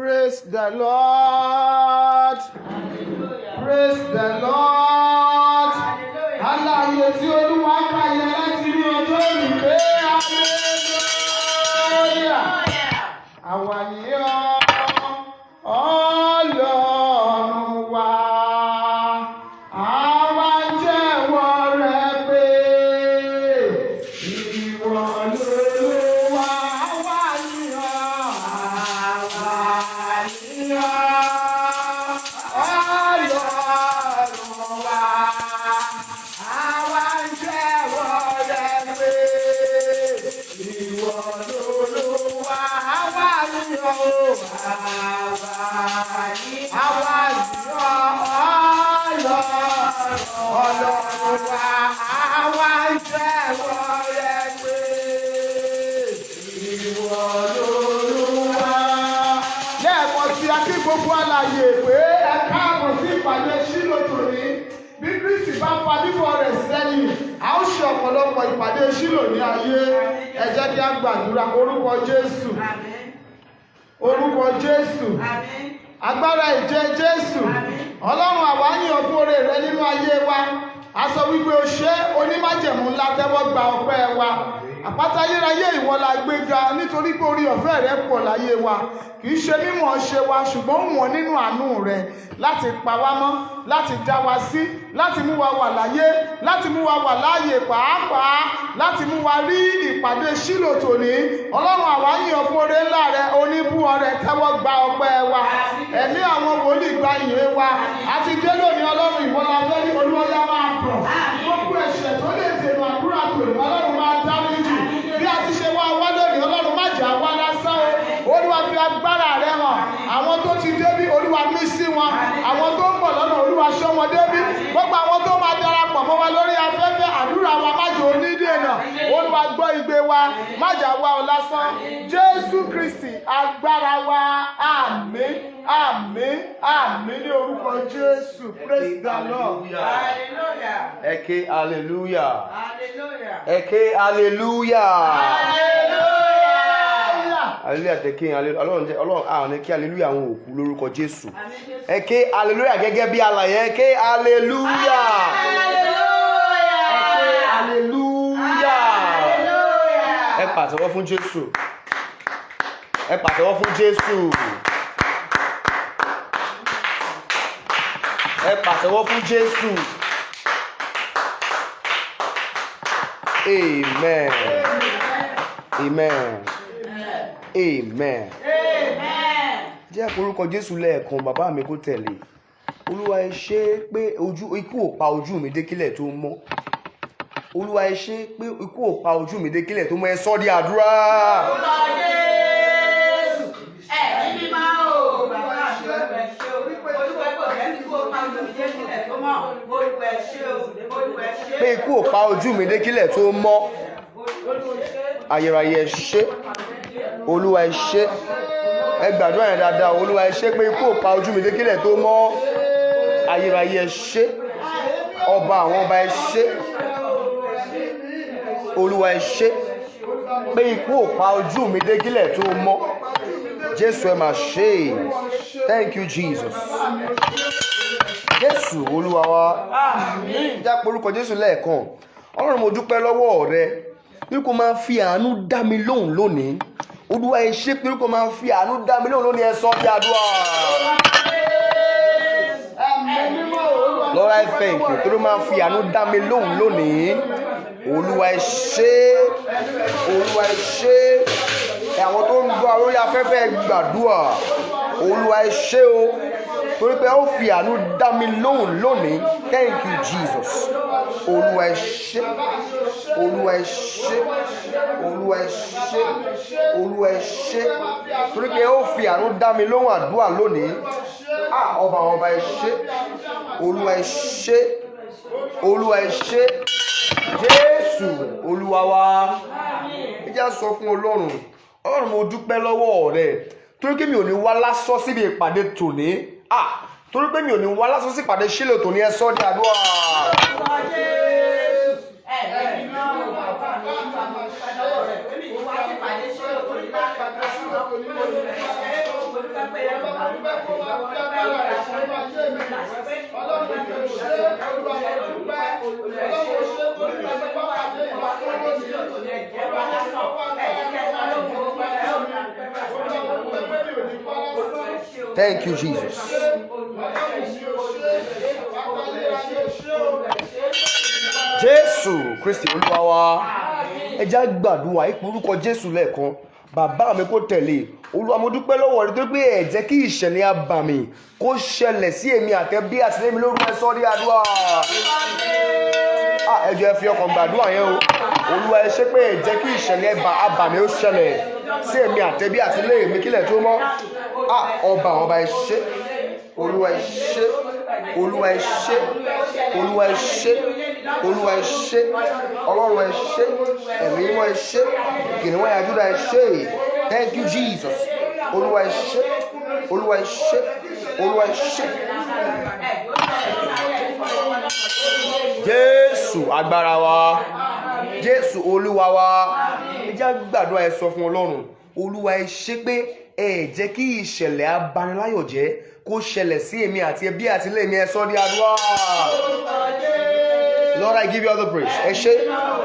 Praise the Lord. Praise the Lord. Alààyè tí Olúwa kà yẹ láti rí ọjọ́ òní pé hallelujah. Àwa yìn ọ́, Ọlọ́run wa. Àwa jẹ́wọ́ rẹ pé ìwọ lolúwa. Àwa yìn ọ́, àwa yìn ọ́, Ọlọ́run wa. Àwa jẹ́wọ́ rẹ pé ìwọ lolúwa. Àwa yìn ọ́, àwa yìn ọ́, Ọlọ́run, Ọlọ́run wa. Àwa jẹ́wọ́ rẹ pé ìwọ lolúwa. Lẹ́ẹ̀kan sí, a kí gbogbo alààyè pé ẹ káàbọ̀ sí ìpàdé Ṣílò tòní. Bí Kristi bá fa bíbọ̀ rẹ̀ sẹ́yìn, a ó ṣe ọ̀pọ̀lọpọ̀ ìpàdé Ṣílò ní ayé. Ẹ jẹ́ kí a gbàdúrà. Orúkọ Jésù. Orúkọ Jésù. Agbára ìjẹ Jésù. Ọlọ́run, àwa yìn ọ́ fún oore rẹ nínú ayé wa. A sọ wípé o ṣé, onímájẹ̀mú ńlá, tẹ́wọ́ gba ọpẹ́ wa. Àpáta ayérayé, ìwọ la gbé ga nítorí pé orí ọ̀fẹ́ rẹ pọ̀ láyé wa. Kì í ṣe mímọ̀ ṣe wa, ṣùgbọ́n wọ̀n nínú àánú rẹ láti pa wá mọ́, láti dá wa sí, láti mú wa wà láyé, láti mú wa wà láàyè, pàápàá láti mú wa rí ìpàdé Ṣílò tòní. Ọlọ́run, àwa yìn ọ́ fún oore ńlá rẹ. Oníbú ọrẹ, tẹ́wọ́ gba ọpẹ́ wa. Ẹ̀mí àwọn wòlíì, gba ìyìn wa. Àti dé lónìí, Ọlọ́run, ìwọ la fẹ́ ní. Olúwọ́yá máa pọ̀. Gbogbo ẹ̀ṣẹ̀ tó lè dènà àdúrà tòní, Ọlọ́run máa dáríjì. Bí a ti ṣe wá wá lónìí, Ọlọ́run, má jà wá lásán o. Olúwa, fi agbára rẹ hàn. Àwọn tó ti débí, Olúwa, mí sí wọn. Àwọn tó ń bọ̀ lọ́nà, Olúwa, ṣọ́ wọn débí. Gbogbo àwọn tó máa darapọ̀ mọ́ wa lórí afẹ́fẹ́, àdúrà wa má jò onídènà. Olúwa, gbọ́ igbe wa, má jà wá ọ lásán. Jésù Kristi agbára wa, àmín, àmín, àmín ní orúkọ Jésù. Praise the Lord. Hallelujah. Ẹ ké hallelujah. Hallelujah. Ẹ ké hallelujah. Hallelujah. Hallelujah tẹ ké hallelujah. Ọlọ́run jẹ́ Ọlọ́run àwọn ní kí hallelujah àwọn òkú lórúkọ Jésù. Àmín Jésù. Ẹ ké hallelujah gẹ́gẹ́ bí alààyè. Ẹ ké hallelujah. Ẹ ké hallelujah. Hallelujah. Ẹ pàtẹ́wọ́ fún Jésù. Ẹ pàtẹ́wọ́ fún Jésù. Ẹ pàtẹ́wọ́ fún Jésù. Amen. Amen. Amen. Amen. Jẹ́ orúkọ Jésù lẹ́ẹ̀kan, bàbá mi kó tẹ̀lé. Olúwa, ẹ ṣé pé ojú ikú ò pa ojú mi dé kílẹ̀ tó mọ́. Olúwa, ẹ ṣé pé ikú ò pa ojú mi dé kílẹ̀ tó mọ́. Ẹ sọ́ di àdúrà. Orúkọ Jésù. Ẹ̀mí mímọ́ o, bàbá mi, Olúwa, ẹ ṣé o. Olúwa, kò jẹ́ kí kó pa ojú mi dé kílẹ̀ tó mọ́. Olúwa, ẹ ṣé o. Olúwa, ẹ ṣé. Pé ikú ò pa ojú mi dé kílẹ̀ tó mọ́. Ayérayé, ẹ ṣé. Olúwa, ẹ ṣé. Ẹ gbàdúrà yẹn dáadáa. Olúwa, ẹ ṣé pé ikú ò pa ojú mi dé kílẹ̀ tó mọ́. Ayérayé, ẹ ṣé. Ọba àwọn ọba, ẹ ṣé. Olúwa, ẹ ṣé pé ikú ò pa ojú mi dé kílẹ̀ tó mọ́. Jésù, ẹ máa ṣe é. Thank you, Jesus. Jésù Olúwa wa. Já porúkọ Jésù lẹ́ẹ̀kan. Ọlọ́run, mo dúpẹ́ lọ́wọ́ rẹ bí kò máa fi àánú dá mi lóhùn lónìí. Olúwa, ẹ ṣé pé kò máa fi àánú dá mi lóhùn lónìí. Ẹ sọ bí àdúrà. Ẹ̀mí mímọ́, Olúwa. Lord, I thank you tó ló máa fi àánú dá mi lóhùn lónìí. Olúwa, ẹ ṣé. Olúwa, ẹ ṣé. Àwọn tó ń gbọ́ lórí afẹ́fẹ́, gbàdúrà. Olúwa, ẹ ṣé o torí pé ó fi àánú dá mi lóhùn lónìí. Thank you, Jesus. Olúwa, ẹ ṣé. Olúwa, ẹ ṣé. Olúwa, ẹ ṣé. Olúwa, ẹ ṣé torí pé ó fi àánú dá mi lóhùn àdúrà lónìí. Ah, ọba àwọn ọba, ẹ ṣé. Olúwa, ẹ ṣé. Olúwa, ẹ ṣé. Jésù Olúwa wa. Ẹ jẹ́ á sọ fún Ọlọ́run. Ọlọ́run, mo dúpẹ́ lọ́wọ́ rẹ torí pé mi ò ní wá lásán síbi ìpàdé tòní. Ah, torí pé mi ò ní wá lásán sí ìpàdé Ṣílò tòní. Ẹ sọ́ di àdúrà. Orúkọ Jésù. Ẹ̀mí mímọ́ o, bàbá mi, Olúwa, mo dúpẹ́ lọ́wọ́ rẹ. Èmi ní wá sí ìpàdé Ṣílò tòní lásán. Olúwa, ẹ ṣé. Olúwa. Ọba mo dúpẹ́ kó máa fi agbára rẹ̀ ṣe nínú ayé mi. Ọlọ́run mi ò ṣe é, Olúwa mo dúpẹ́. Ọlọ́run ò ṣe é torí mi ṣe bá pàdé ìwà tó lónìí. Olúwa mo dúpẹ́ fún agbára rẹ̀ nínú ayé mi. Olúwa mo dúpẹ́ pé mi ò ní kú lásán. Thank you, Jesus. Ọlọ́run mi ò ṣe é, bàbá ayérayé ò ṣe o. Jésù Kristi Olúwa wa. Ẹ já gbàdúrà ipò orúkọ Jésù lẹ́ẹ̀kan. Bàbá mi kò tẹ̀lé. Olúwa mo dúpẹ́ lọ́wọ́ rẹ torí pé ẹ jẹ́ kí ìṣẹ̀lẹ̀ abàmì kó ṣẹlẹ̀ sí èmi àtẹ̀bí àtìlẹ́yìn mi lórúkọ ẹ sọ́ ní àdúrà. Ah, ẹ jọ̀ọ́ ẹ fi ọkàn gbàdúrà yẹn o. Olúwa ẹ ṣé pé ẹ jẹ́ kí ìṣẹ̀lẹ̀ abàmì ó ṣẹlẹ̀ sí èmi àtẹ̀bí àtìlẹ́yìn mi kílẹ̀ tó mọ́. Ah, ọba ọba ẹ ṣé. Olúwa ẹ ṣé. Olúwa ẹ ṣé. Olúwa ẹ ṣé. Olúwa ẹ ṣé. Ọlọ́run ẹ ṣé. Ẹ̀mí mímọ́ ẹ ṣé. Kìnìún ẹ̀yà Júdà ẹ ṣé. Thank you, Jesus. Olúwa ẹ ṣé. Olúwa ẹ ṣé. Olúwa ẹ ṣé. Jésù agbára wa. Jésù Olúwa wa. Ẹ jẹ́ á gbàdúrà, ẹ sọ fún Ọlọ́run. Olúwa ẹ ṣé pé ẹ jẹ́ kí ìṣẹ̀lẹ̀ abaniláyọ̀ jẹ́ kó ṣẹlẹ̀ sí èmi àti ẹbí àti ilé mi. Ẹ sọ di àdúrà. Lord, I give you all the praise. Ẹ ṣé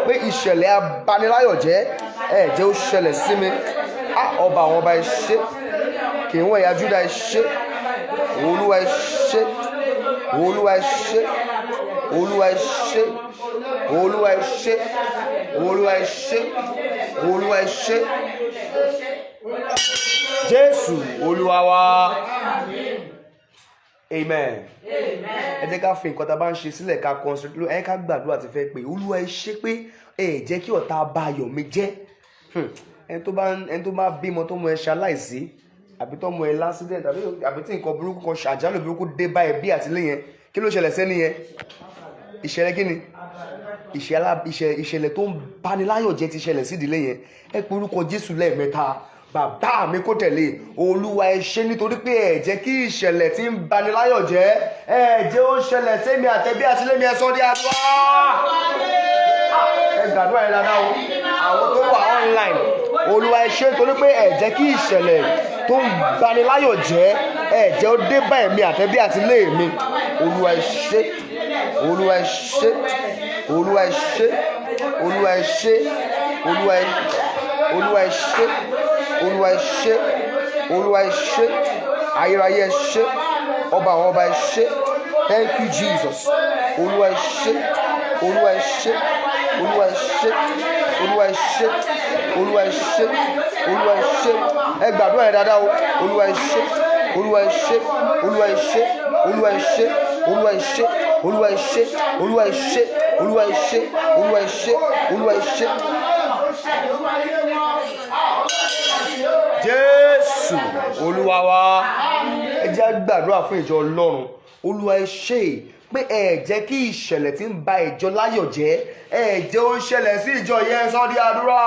pé ìṣẹ̀lẹ̀ abaniláyọ̀ jẹ́ ẹ jẹ́ ó ṣẹlẹ̀ sí mi. Á ọba àwọn ọba, ẹ ṣé. Kìnìún ẹ̀yà Júdà, ẹ ṣé. Olúwa ẹ ṣé. Olúwa ẹ ṣé. Olúwa ẹ ṣé. Olúwa ẹ ṣé. Olúwa ẹ ṣé. Olúwa ẹ ṣé. Jésù Olúwa wa. Amen. Ẹ jẹ́ ká fi nǹkan tá a bá ń ṣe sílẹ̀, ká concentrate. Ẹ ká gbàdúrà ti fẹ́ pé Olúwa ẹ ṣé pé ẹ jẹ́ kí ọ̀tá bà ayọ̀ mi jẹ́. Ẹni tó bá bímọ tó mọ ẹ ṣaláìsí, àbí tó mọ ẹ l'accident, àbí tí nǹkan burúkú kan, ṣàjálù burúkú dé bá ẹbí àtìlé yẹn, kí ló ṣẹlẹ̀ sẹ́ni yẹn? Ìṣẹ̀lẹ̀ kí ni? Ìṣẹ̀lẹ̀ tó ń bani láyọ̀ jẹ́ ti ṣẹlẹ̀ sí ìdílé yẹn. Ẹ pe orúkọ Jésù lẹ́ẹ̀mẹ́ta. Bàbá mi kò tẹ̀lé. Olúwa ẹ ṣé nítorí pé ẹ jẹ́ kí ìṣẹ̀lẹ̀ tí ń bani láyọ̀ jẹ́ ẹ jẹ́ ó ṣẹlẹ̀ sẹ́mi àtẹ̀bí àtìlẹ́mi. Ẹ sọ́ di àdúrà. Ẹ gbàdúrà yẹn dáadáa o, àwọn tó wà online. Olúwa ẹ ṣé nítorí pé ẹ jẹ́ kí ìṣẹ̀lẹ̀ tó ń bani láyọ̀ jẹ́ ẹ jẹ́ ó dé bá ẹ̀mí àtẹ̀bí àtìlẹ́ mi. Olúwa ẹ ṣé. Olúwa ẹ ṣé. Olúwa ẹ ṣé. Olúwa ẹ ṣé. Olúwa ẹ ṣé. Olúwa ẹ ṣé. Olúwa ẹ ṣé. Ayérayé ẹ ṣé. Ọba àwọn ọba, ẹ ṣé. Thank you, Jesus. Olúwa ẹ ṣé. Olúwa ẹ ṣé. Olúwa ẹ ṣé. Olúwa ẹ ṣé. Olúwa ẹ ṣé. Olúwa ẹ ṣé. Ẹ gbàdúrà yẹn dáadáa o. Olúwa ẹ ṣé. Olúwa ẹ ṣé. Olúwa ẹ ṣé. Olúwa ẹ ṣé. Olúwa ẹ ṣé. Olúwa ẹ ṣé. Olúwa ẹ ṣé. Olúwa ẹ ṣé. Olúwa ẹ ṣé. Olúwa ẹ ṣé. Jésù Olúwa wa. Ẹ jẹ́ á gbàdúrà fún ìjọ Ọlọ́run. Olúwa ẹ ṣé pé ẹ jẹ́ kí ìṣẹ̀lẹ̀ tí ń ba ìjọ láyọ̀ jẹ́ ẹ jẹ́ ó ṣẹlẹ̀ sí ìjọ yẹn. Sọ di àdúrà.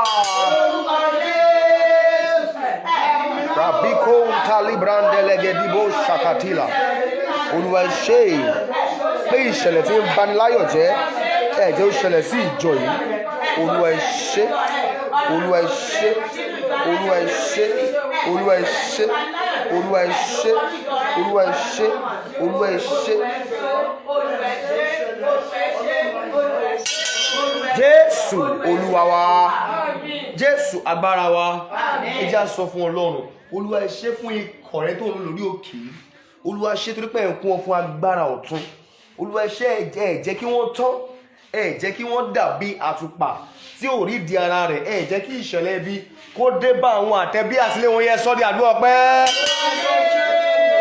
Rabiko talibrandelegedibo shakatila. Olúwa ẹ ṣé pé ìṣẹ̀lẹ̀ tí ń bani láyọ̀ jẹ́ ẹ jẹ́ ó ṣẹlẹ̀ sí ìjọ yìí. Olúwa ẹ ṣé. Olúwa ẹ ṣé. Olúwa ẹ ṣé. Olúwa ẹ ṣé. Olúwa ẹ ṣé. Olúwa ẹ ṣé. Olúwa ẹ ṣé. Jésù Olúwa wa. Jésù agbára wa. Ẹ jẹ́ á sọ fún Ọlọ́run. Olúwa ẹ ṣé fún ikọ̀ rẹ tó ń lò lórí òkè yìí. Olúwa ṣé torí pé ẹ̀ ń kún wọn fún agbára ọ̀tun. Olúwa ẹ ṣé, ẹ jẹ́ kí wọ́n tán, ẹ jẹ́ kí wọ́n dàbí àtùpà tí ò rí di ara rẹ̀. Ẹ jẹ́ kí ìṣẹ̀lẹ̀ ibi kó dé bá àwọn àtẹ̀bí àtìlé wọn yẹn. Sọ́ di àdúrà pẹ́.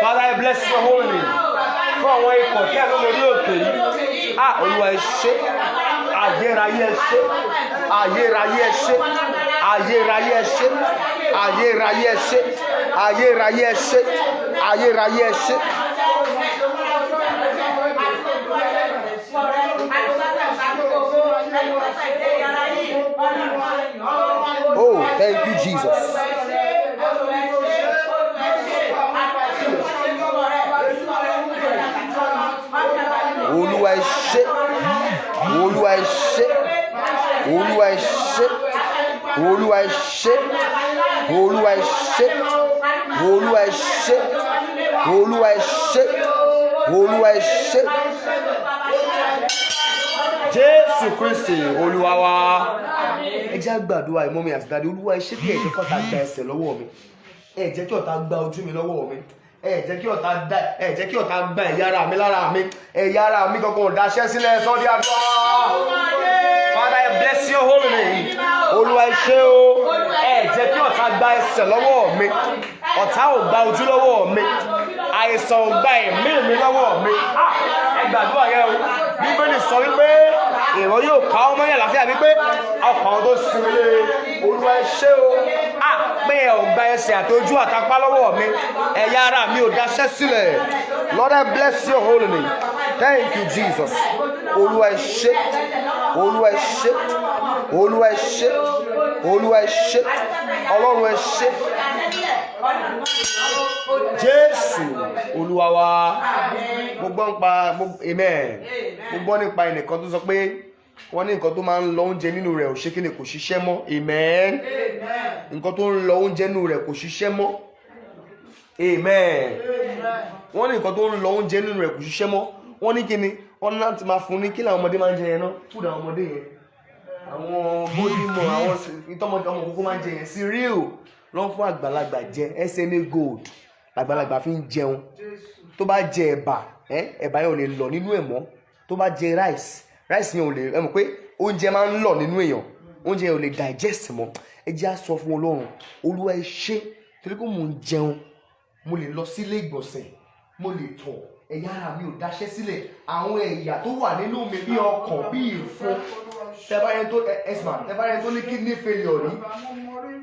Father, I bless your holy name fún àwọn ikọ̀ tí ẹ̀ ló lórí òkè yìí. Ah, Olúwa ẹ ṣé. Ayérayé ẹ ṣé. Ayérayé ẹ ṣé. Ayérayé ẹ ṣé. Ayérayé ẹ ṣé. Ayérayé ẹ ṣé. Ayérayé ẹ ṣé. Oh, thank you, Jesus. Olúwa ẹ ṣé. Olúwa ẹ ṣé. Olúwa ẹ ṣé. Olúwa ẹ ṣé. Olúwa ẹ ṣé. Olúwa ẹ ṣé. Olúwa ẹ ṣé. Olúwa ẹ ṣé. Jésù Kristi Olúwa wa. Ẹ jẹ́ á gbàdúrà, mummy àti daddy. Olúwa, ẹ ṣé kí ẹ jẹ́ kọ́ta gba ẹsẹ̀ lọ́wọ́ mi. Ẹ jẹ́ kí ọ̀tá gba ojú mi lọ́wọ́ mi. Ẹ jẹ́ kí ọ̀tá gba ẹ̀yà ara mi lára mi. Ẹ̀yà ara mi kankan ò daṣẹ́ sílẹ̀. Sọ́dí àdúrà. Father, I bless your holy name. Olúwa, ẹ ṣé o. Ẹ jẹ́ kí ọ̀tá gba ẹsẹ̀ lọ́wọ́ mi. Ọ̀tá ò gba ojú lọ́wọ́ mi. Àìsàn ò gba ẹ̀mí mi lọ́wọ́ mi. Ah, ẹ gbàdúrà yẹn o. Bíbélì sọ wípé ìwọ yóò ká ọmọ yẹn láfíà, wípé ọkàn tó sinmi lé. Olúwa, ẹ ṣé o. Ah, pé ẹ ò gba ẹsẹ̀ àti ojú àtapá lọ́wọ́ mi. Ẹ̀yà ara mi ò daṣẹ́ sílẹ̀. Lord, I bless your holy name. Thank you, Jesus. Olúwa, ẹ ṣé. Olúwa, ẹ ṣé. Olúwa, ẹ ṣé. Olúwa, ẹ ṣé. Ọlọ́run, ẹ ṣé. Jésù Olúwa wa. Mo gbọ́ nípa, amen. Mo gbọ́ nípa ẹnìkan tó sọ pé wọ́n ní nǹkan tó máa ń lọ oúnjẹ nínú rẹ̀ ò ṣe kí ni, kò ṣiṣẹ́ mọ́. Amen. Nǹkan tó ń lọ oúnjẹ nínú rẹ̀ kò ṣiṣẹ́ mọ́. Amen. Wọ́n ní nǹkan tó ń lọ oúnjẹ nínú rẹ̀ kò ṣiṣẹ́ mọ́. Wọ́n ní kíni, wọ́n ní láti máa fún ní kí làwọn ọmọdé máa ń jẹ yẹn náà, food àwọn ọmọdé yẹn, àwọn bódìmọ̀, àwọn ìtọ́mọdé ọmọ kókó máa ń jẹ yẹn, cereal ló ń fún àgbàlagbà jẹ. SMA Gold làgbàlagbà fi ń jẹun. Tó bá jẹ ẹ̀bà, ẹ̀bà yẹn ò lè lọ nínú ẹ̀ mọ́. Tó bá jẹ rice, rice yẹn ò lè, ẹ mọ̀ pé oúnjẹ máa ń lọ nínú èèyàn, oúnjẹ yẹn ò lè digest mọ́. Ẹ jẹ́ á sọ fún Ọlọ́run: Olúwa, ẹ ṣé torí pé mò ń jẹun, mo lè lọ sílé ìgbọ̀nsẹ̀, mo lè tọ̀, ẹ̀yà ara mi ò daṣẹ́ sílẹ̀. Àwọn ẹ̀yà tó wà nínú mi, bí ọkàn, bí ìfun, tẹ́bárẹ́ tó ẹ̀sìmà, tẹ́bárẹ́ tó ní kidney failure rí,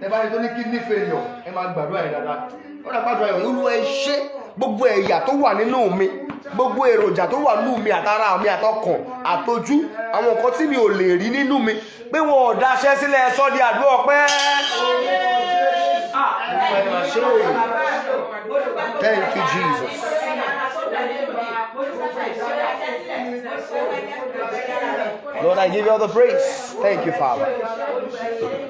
tẹ́bárẹ́ tó ní kidney failure, ẹ máa gbàdúrà yẹn dáadáa. Ó dà, gbàdúrà yẹn. Olúwa, ẹ ṣé. Gbogbo ẹ̀yà tó wà nínú mi, gbogbo èròjà tó wà nínú mi, àtara mi, àtọkàn, àtojú, àwọn nǹkan tí mi ò lè rí nínú mi, pé wọn ò daṣẹ́ sílẹ̀. Sọ́ di àdúrà ọpẹ́. Ah, Olúwa, ẹ máa ṣe é. Thank you, Jesus. Lord, I give you all the praise. Thank you, Father.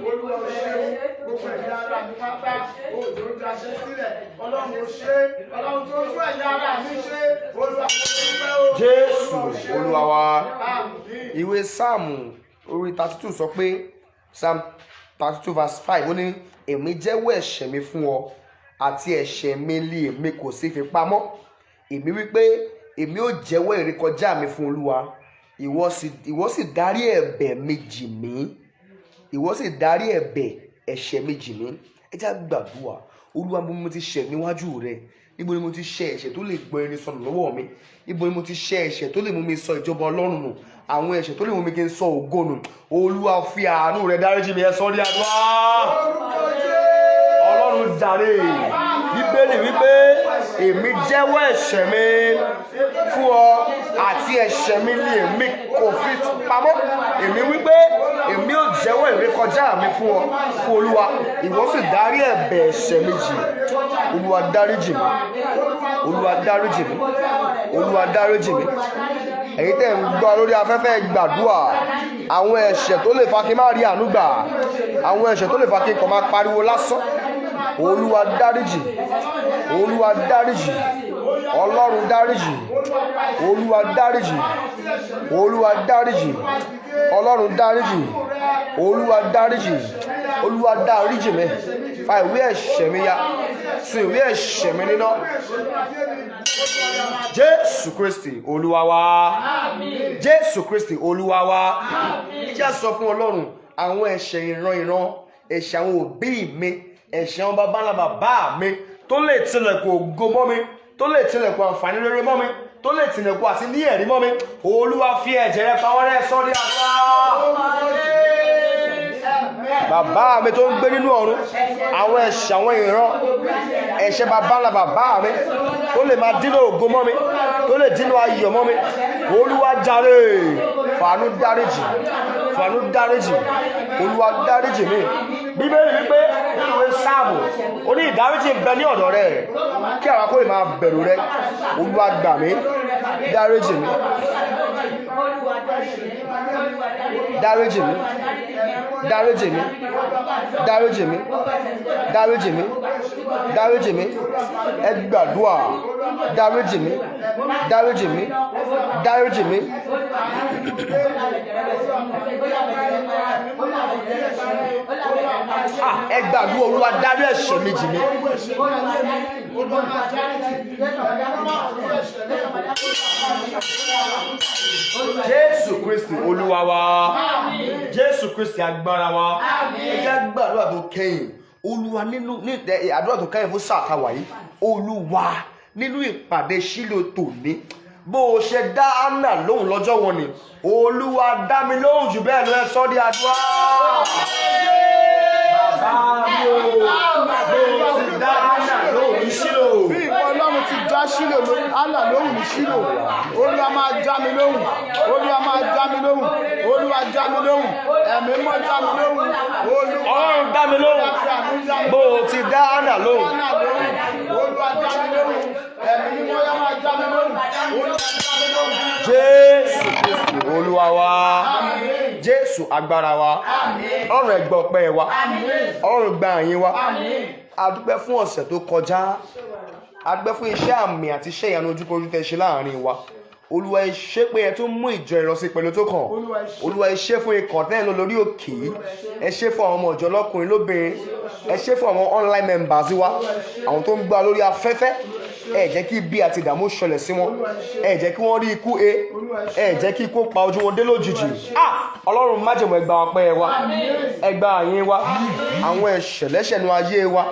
Gbogbo ẹ̀yà ara mi pátá, òjò ń daṣẹ́ sílẹ̀. Ọlọ́run ò ṣe, Ọlọ́run tó tún ẹ̀yà ara mi ṣe. Olúwa, mo dúpẹ́ o. Jésù Olúwa wa. Àmín. Ìwé Sáàmù orí 32 sọ pé, Psalm 32 verse 5, ó ní, "Èmi jẹ́wọ́ ẹ̀ṣẹ̀ mi fún ọ, àti ẹ̀ṣẹ̀ mi lé èmi kò sì fi pamọ́. Èmi wípé, èmi ó jẹ́wọ́ ìrékọjá mi fún Olúwa, ìwọ sì dárí ẹ̀bẹ̀ mi jì mí, ìwọ sì dárí ẹ̀bẹ̀ ẹ̀ṣẹ̀ mi jì mí." Ẹ já gbàdúrà. Olúwa, bí mo ti ṣẹ̀ níwájú rẹ, níbo ni mo ti ṣẹ̀ ẹ̀ṣẹ̀ tó lè gbọ́ irin sọnù lọ́wọ́ mi? Níbo ni mo ti ṣẹ̀ ẹ̀ṣẹ̀ tó lè mú mi sọ ìjọba Ọlọ́run nù, àwọn ẹ̀ṣẹ̀ tó lè mú mi kí n sọ ògo nù? Olúwa, fi àánú rẹ dáríjì mi. Ẹ sọ ní àdúrà. Orúkọ Jésù. Ọlọ́run jàre. Bíbélì wípé, "Èmi jẹ́wọ́ ẹ̀ṣẹ̀ mi fún ọ, àti ẹ̀ṣẹ̀ mi ni èmi kò fi pamọ́. Èmi wípé, èmi ò jẹ́wọ́ ìrékọjá mi fún ọ, fún Olúwa, ìwọ sì dárí ẹ̀bẹ̀ ẹ̀ṣẹ̀ mi jì." Olúwa, dáríjì mi. Olúwa, dáríjì mi. Olúwa, dáríjì mi. Ẹ̀yin tẹ́ ń gbọ́ lórí afẹ́fẹ́, gbàdúrà. Àwọn ẹ̀ṣẹ̀ tó lè fa kí n má rí àánú gbà, àwọn ẹ̀ṣẹ̀ tó lè fa kí n kàn máa pariwo lásán, Olúwa, dáríjì. Olúwa, dáríjì. Ọlọ́run, dáríjì. Olúwa, dáríjì. Olúwa, dáríjì. Ọlọ́run, dáríjì. Olúwa, dáríjì. Olúwa, dáríjì mi. Fa ìwé ẹ̀ṣẹ̀ mi ya, sun ìwé ẹ̀ṣẹ̀ mi níná. Jésù Kristi Olúwa wa. Jésù Kristi Olúwa wa. Ìjà sọ fún Ọlọ́run, àwọn ẹ̀ṣẹ̀ ìran ìran, ẹ̀ṣẹ̀ àwọn òbí mi, ẹ̀ṣẹ̀ àwọn bàbá ńlá bàbá mi, tó lè tilẹ̀kùn ògo mọ́ mi, tó lè tilẹ̀kùn àǹfààní rere mọ́ mi, tó lè tilẹ̀kùn àti ní ẹ̀rí mọ́ mi, Olúwa, fi ẹ̀jẹ̀ rẹ pa wọ́n rẹ́. Sọ́ ní àdúrà. Bàbá mi tó ń gbé nínú ọ̀run, àwọn ẹ̀ṣẹ̀ àwọn ìran, ẹ̀ṣẹ̀ bàbá ńlá bàbá mi, tó lè máa dínà ògo mọ́ mi, tó lè dínà ayọ̀ mọ́ mi, Olúwa jàre, fàánú dáríjì, fàánú dáríjì. Olúwa, dáríjì mi. Bíbélì wípé nínú ìwé Sáàmù, ó ní, "Ìdáríjì ń bẹ ní ọ̀dọ̀ rẹ kí àwa kó lè máa bẹ̀rù rẹ." Olúwa, gbà mí, dáríjì mi. Dáríjì mí. Dáríjì mí. Dáríjì mí. Dáríjì mí. Dáríjì mí. Ẹ gbàdúrà. Dáríjì mí. Dáríjì mí. Dáríjì mí. Ah, ẹ gbàdúrà, Olúwa dárí ẹ̀ṣẹ̀ mi jì mí. Jésù Kristi Olúwa wa. Jésù Kristi agbára wa. Ẹ jẹ́ gbàdúrà tó kẹ́yìn. Olúwa, nínú ní àdúrà tó kẹ́yìn fún sáà tá a wà yìí. Olúwa, nínú ìpàdé Ṣílò tòní, bó o ṣe dá Anna lóhùn lọ́jọ́ wọn ni, Olúwa dá mi lóhùn jù bẹ́ẹ̀ lọ. Ẹ sọ́ di àdúrà. Bàbá mi ò, bó o ti dá Anna lóhùn ní Ṣílò. Bí ìwọ Ọlọ́run ti dá Ṣílò Allah lóhùn ní Ṣílò, Olúwa máa dá mi lóhùn. Olúwa máa dá mi lóhùn. Olúwa dá mi lóhùn. Ẹ̀mí mọ́ dá mi lóhùn. Olúwa Ọlọ́run dá mi lóhùn fi àánú dá mi bó o ti dá Anna lóhùn. Anna lóhùn. Olúwa dá mi lóhùn. Ẹ̀mí mímọ́ yá máa dá mi lóhùn. Olúwa dá mi lóhùn. Jésù Kristi Olúwa wa. Jésù agbára wa. Ọlọ́run, ẹ gbọ́ ọpẹ́ wa. Ọlọ́run, gba àyìn wa. A dúpẹ́ fún ọ̀sẹ̀ tó kọjá. A dúpẹ́ fún iṣẹ́ àmì àti iṣẹ́ ìyanu ojúkorojú tẹ́ ṣe láàrin wa. Olúwa, ẹ ṣé pé ẹ tún mú ìjọ ìrọsí pẹ̀lú tó kàn. Olúwa, ẹ ṣé fún ikọ̀ tẹ́ ẹ lọ lórí òkè yìí. Ẹ ṣé fún àwọn ọmọ ìjọ lọ́kùnrin lóbìnrin. Ẹ ṣé fún àwọn online members wa, àwọn tó ń gbọ́ lórí afẹ́fẹ́. Ẹ jẹ́ kí ibi àti ìdààmú ṣọlẹ̀ sí wọn. Ẹ jẹ́ kí wọ́n rí ikú e. Ẹ jẹ́ kí ikú pa ojú wọn dé lójijì. Ah, Ọlọ́run májẹ̀mú, ẹ gba ọpẹ́ wa, ẹ gba àyìn wa. Àwọn ẹ̀ṣẹ̀ lẹ́ṣẹ̀ nu ayé wa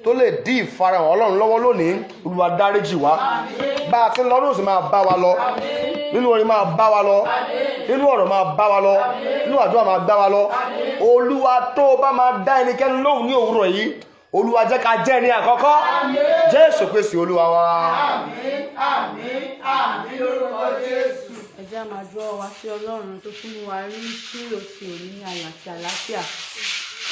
tó lè dí ìfarahàn Ọlọ́run lọ́wọ́ lónìí, Olúwa dáríjì wá. Bá a ti ń lọ ní òsì, máa bá wa lọ nínú orin, máa bá wa lọ nínú ọ̀rọ̀, máa bá wa lọ nínú àdúrà, máa bá wa lọ. Olúwa, tó o bá máa dá ẹnikẹ́ni lóhùn ní òwúrọ̀ yìí, Olúwa, jẹ́ ká jẹ́ ẹni àkọ́kọ́. Jésù Kristi Olúwa wa. Àmín, àmín, àmín lórúkọ Jésù. Ẹ jẹ́ á máa jọ̀wọ́ wa sí Ọlọ́run tó tún mú wa rí Ṣílò ti òní ní ayọ̀ àti àlàáfíà,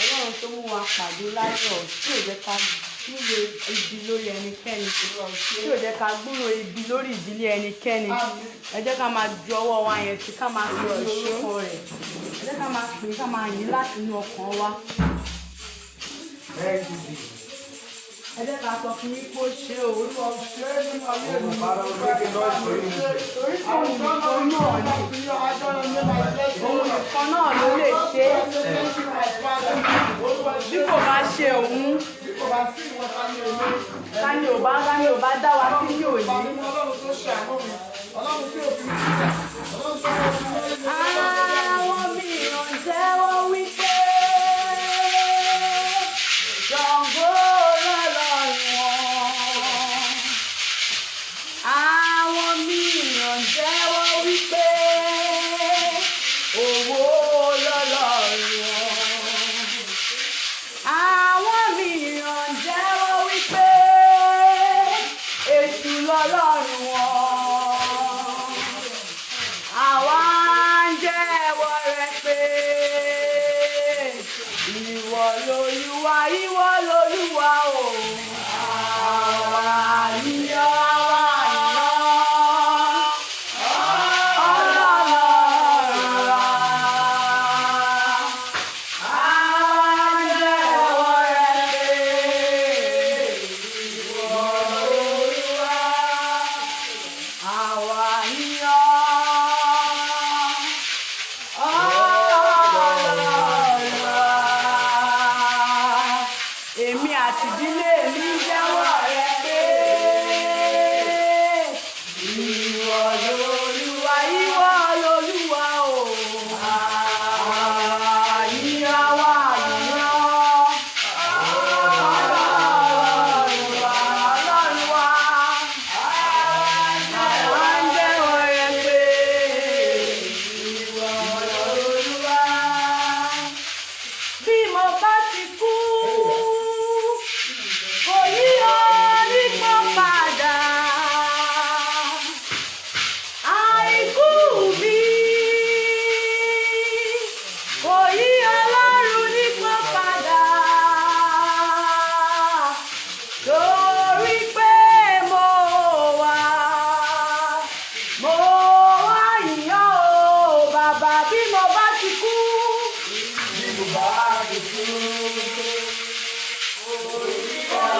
Ọlọ́run tó mú wa pàdé láyọ̀, tí ò jẹ́ ká gbúrò ibi lórí ẹnikẹ́ni, tí ò jẹ́ ká gbúrò ibi lórí ìdílé ẹnikẹ́ni. Ẹ jẹ́ ká máa ju ọwọ́ wa yẹn sí, ká máa pe orúkọ rẹ̀. Ẹ jẹ́ ká máa pè é, ká máa yìn láti inú ọkàn wa. Ẹ jẹ́ ká sọ fún yín kó ṣe o. Olúwa, ṣe é nínú ayé mi. Torí pé òun nìkan náà ni, òun nìkan náà ló lè ṣe é. Bí kò bá ṣe òun, ta ni ò bá dá wa sí ní òní? Àwọn mìíràn jẹ́wọ́ wípé Ṣàngó lọ́lọ́run wọn. Àwọn mìíràn jẹ́wọ́ wípé owó lọ́lọ́run wọn. Àwọn mìíràn jẹ́wọ́ wípé èṣù lọ́lọ́run wọn. Àwa ń jẹ́wọ́ rẹ pé ìwọ lolúwa, ìwọ lolúwa o. Àwa yíyọ, àwa yíyọ. Ọlọ́run wa. Àwa ń jẹ́wọ́ rẹ pé ìwọ lolúwa. Àwa yíyọ. Ọlọ́run wa. Èmi àti ìdílé mi ń jẹ́wọ́ rẹ pé ìwọ lolúwa, ìwọ lolúwa o. Àwa yíyọ, àwa yíyọ. Ọlọ́run wa, Ọlọ́run wa. Àwa ń jẹ́wọ́ rẹ pé ìwọ lolúwa. Bí mo bá ti kú, kò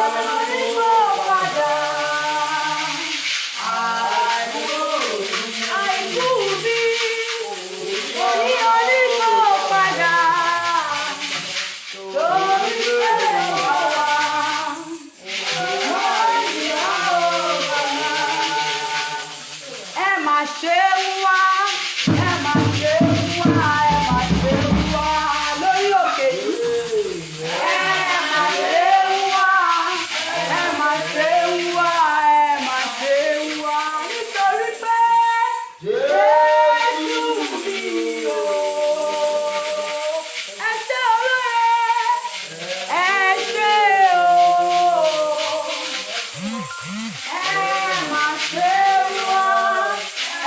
Onígbò padà. Àìkú mi, òní onígbò padà. Torí pé ó wà, wọ́n yà ó padà. Ẹ má ṣe ń wá, ẹ má ṣe ń wá, ẹ má ṣe ń wá lórí òkè yìí. Ẹ má ṣe ń wá, ẹ má ṣe ń wá, ẹ má ṣe ń wá, nítorí pé Jésù mi o. Ẹ ṣé olóore, ẹ ṣé o. Ẹ má ṣe ń wá,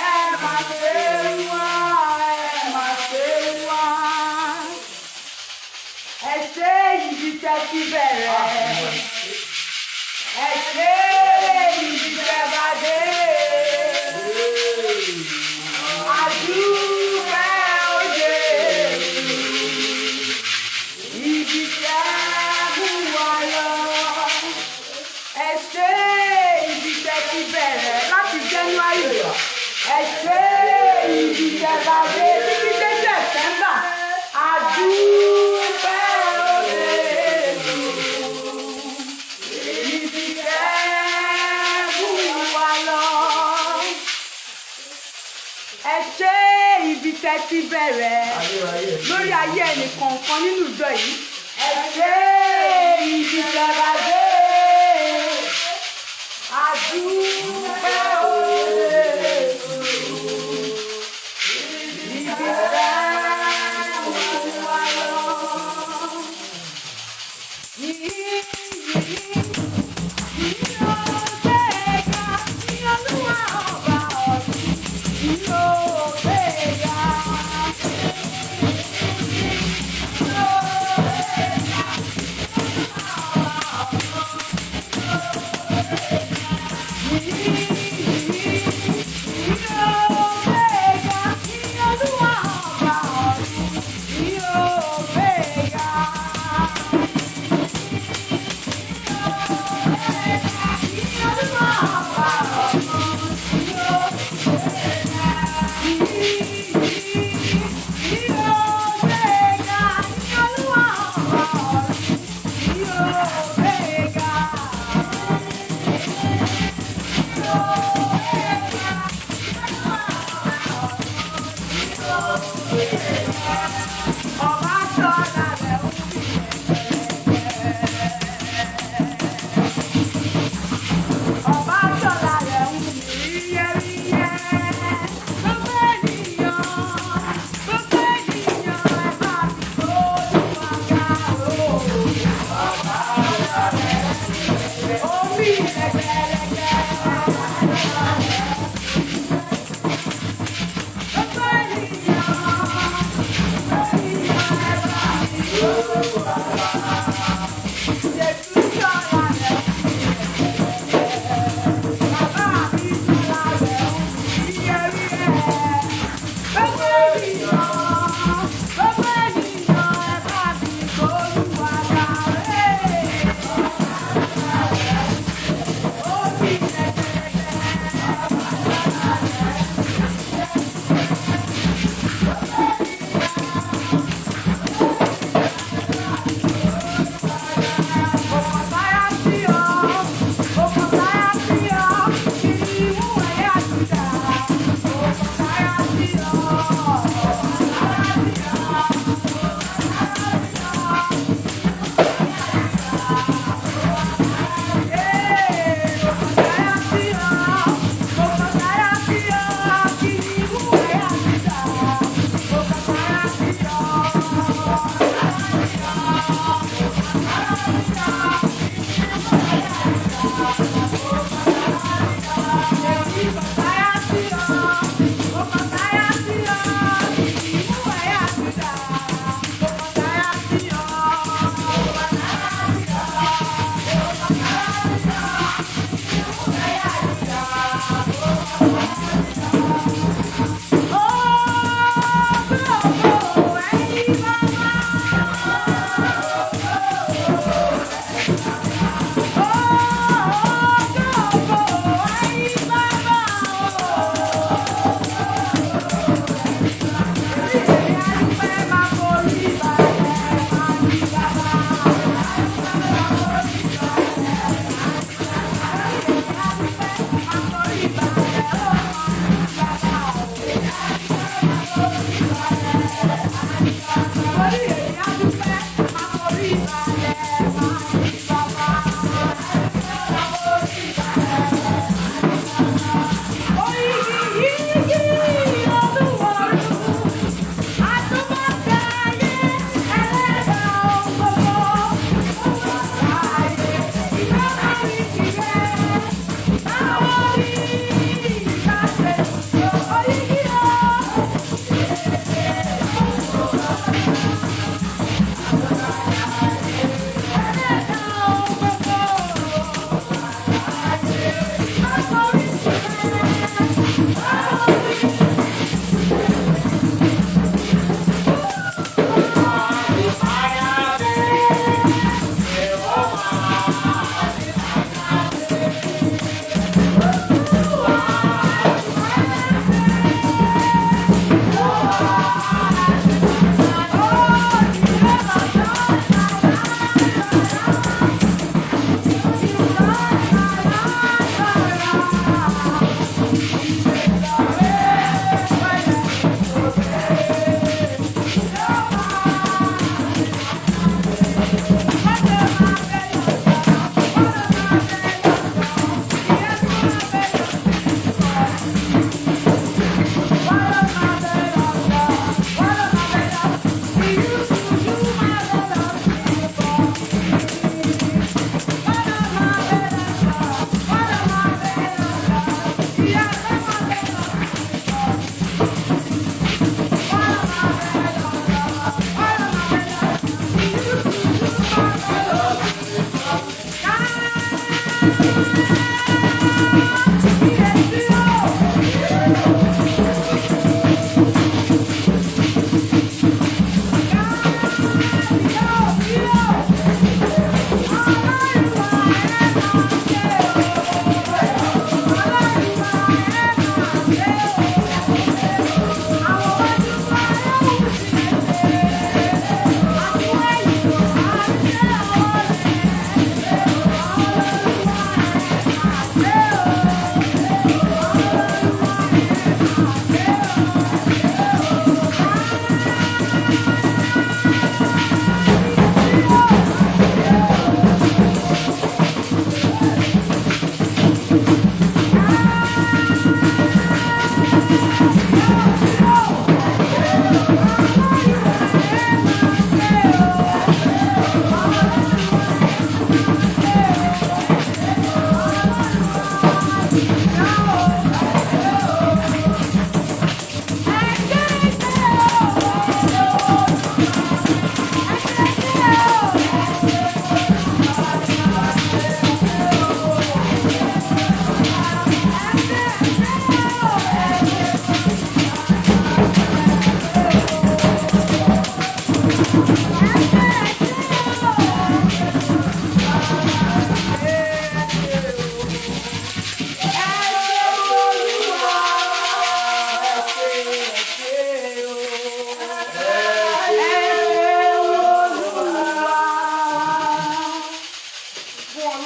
ẹ má ṣe ń wá, ẹ má ṣe ń wá. Ẹ ṣé ibi tẹ́ ti bẹ̀rẹ̀. Ẹ ṣé ibi tẹ́ bá dé. Àdúpẹ́ òde. Ibi tẹ́ mú wa lọ. Ẹ ṣé ibi tẹ́ ti bẹ̀rẹ̀ láti January. Ẹ ṣé ibi tẹ́ bá dé títí dé September. Àdúpẹ́ òde. Ibi tẹ́ mú wa lọ. Ẹ ṣé ibi tẹ́ ti bẹ̀rẹ̀ lórí ayé ẹnì kọ̀ọ̀kan nínú ìjọ yìí. Ẹ ṣé ibi tẹ́ bá dé. Àdúpẹ́ òde. Ibi tẹ́ mú wa lọ. Yìí yìí yìí ó gbéga ní Olúwa ọba ọ̀run. Yìí ó gbéga. Yìí ó gbéga.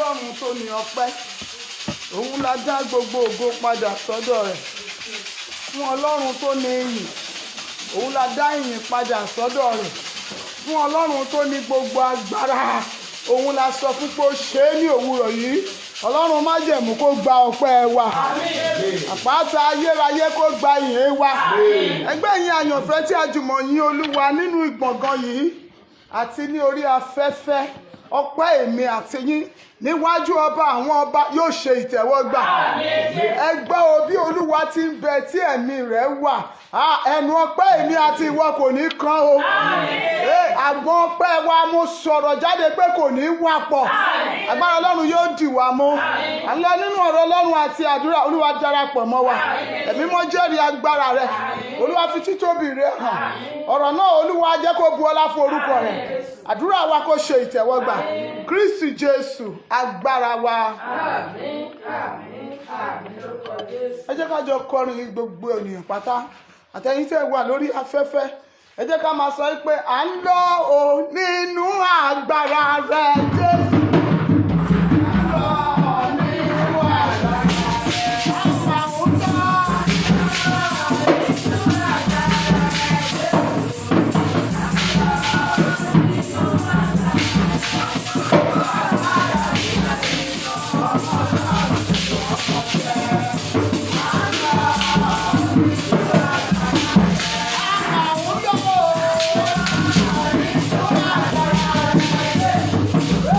Ọlọ́run tó ní ọpẹ́, òun la dá gbogbo ògo padà sọ́dọ̀ rẹ̀. Fún Ọlọ́run tó ní ìyìn, òun la dá ìyìn padà sọ́dọ̀ rẹ̀. Fún Ọlọ́run tó ní gbogbo agbára, òun la sọ fún pé ó ṣe é ní òwúrọ̀ yìí. Ọlọ́run májẹ̀mú kó gba ọpẹ́ wa, àpáta ayérayé kó gba ìyìn wa. Ẹgbẹ́ yín àyànfẹ́ tí a jùmọ̀ yìn Olúwa nínú ìgbọ̀ngàn yìí àti ní orí afẹ́fẹ́, ọpẹ́ èmi àti yín níwájú ọba àwọn ọba yóò ṣe ìtẹ́wọ́gbà. Ẹ gbọ́ o, bí Olúwa ti ń bẹ tí ẹ̀mí rẹ̀ wà, ẹnu ọpẹ́ èmi àti ìwọ kò ní kán o. Àgbọn ọpẹ́ wa, mo sọ̀rọ̀ jáde pé kò ní wà pọ̀. Agbára Ọlọ́run yóò dì wá mú. À ń lọ nínú ọ̀rọ̀ Ọlọ́run àti àdúrà. Olúwa darapọ̀ mọ́ wa, ẹ̀mí mọ́ jẹ́rìí agbára rẹ̀. Olúwa fi títóbi rẹ̀ hàn. Ọ̀rọ̀ náà, Olúwa jẹ́ kó bu ọlá fún orúkọ rẹ̀. Àdúrà wa kó ṣe ìtẹ́wọ́gbà. Kristi Jésù agbára wa. Àmín, àmín, àmín lórúkọ Jésù. Ẹ jẹ́ ká jọ kọrin yìí, gbogbo ènìyàn pátá àtẹ̀yin tẹ́ wà lórí afẹ́fẹ́. Ẹ jẹ́ ká máa sọ pé à ń lọ o nínú agbára rẹ̀ Jésù. À ń lọ nínú agbára rẹ̀. Àwa ń lọ. Àwa ń lọ o.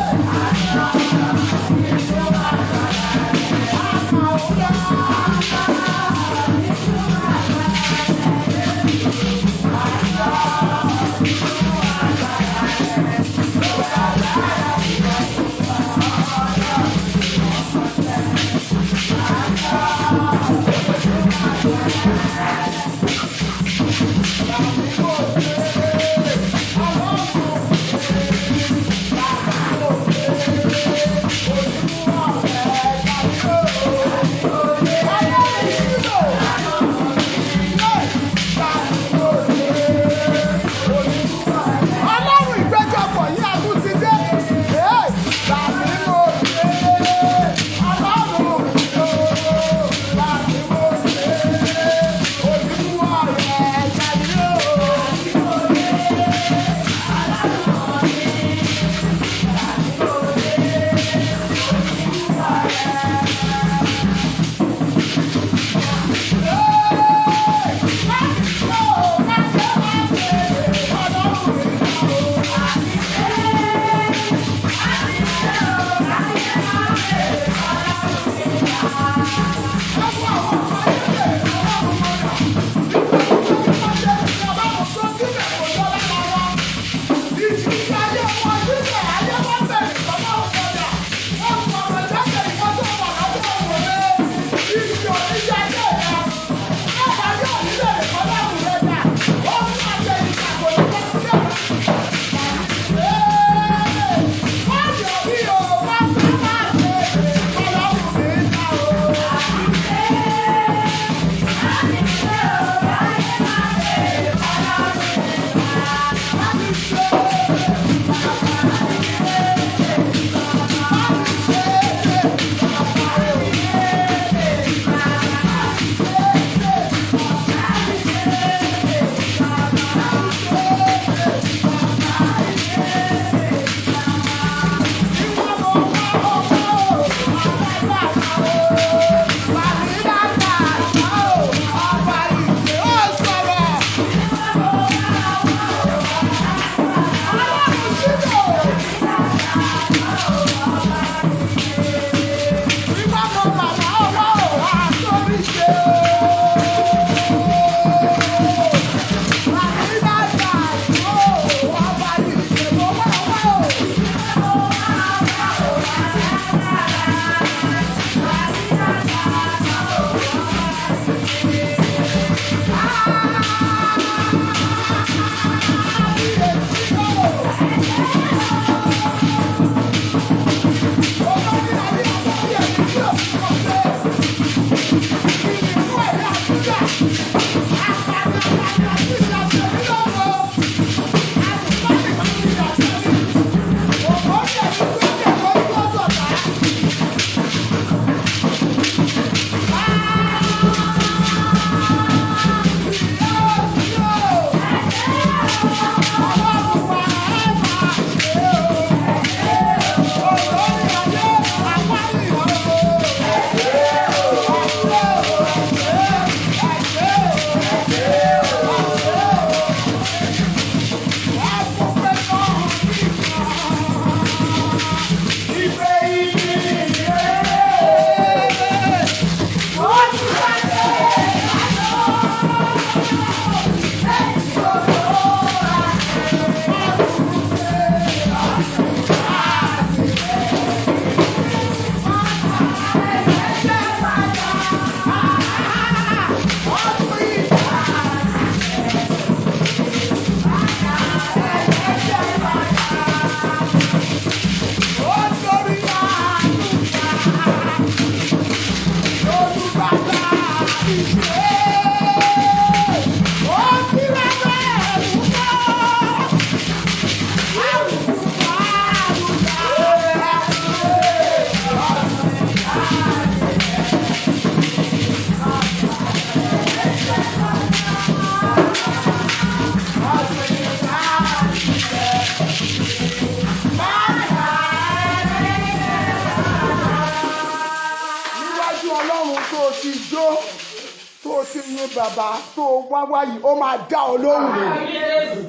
ti yin bàbá tó wá wáyìí, ó máa dá ọ lóhùn.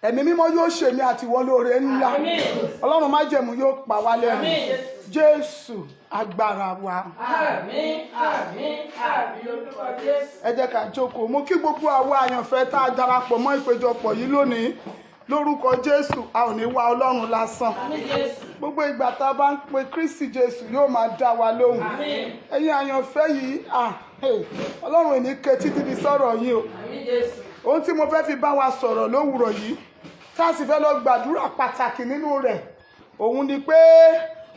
Ẹ̀mí Mímọ́ yóò ṣèmi àtiwọ́ lóore ńlá. Ọlọ́run májẹ̀mú yóò pa wá lẹ́rìn. Jésù agbára wa. Àmín, àmín, àmín, orúkọ Jésù. Ẹ jẹ́ ká jókòó. Mo kí gbogbo àwa àyànfẹ́ tá a darapọ̀ mọ́ ìpéjọpọ̀ yìí lónìí. Lórúkọ Jésù, a ò ní wá Ọlọ́run lásán. Àmín Jésù. Gbogbo ìgbà tá a bá ń pe Kristi Jésù, yóò máa dá wa lóhùn. Àmín. Ẹ̀yin àyànfẹ́ yìí, ah, hey, Ọlọ́run ò ní ketí dídí sọ̀rọ̀ yìí o. Àmín Jésù. Ohun tí mo fẹ́ fi bá wa sọ̀rọ̀ lówùrọ̀ yìí, tá a sì fẹ́ lọ gbàdúrà pàtàkì nínú rẹ̀, òun ni pé,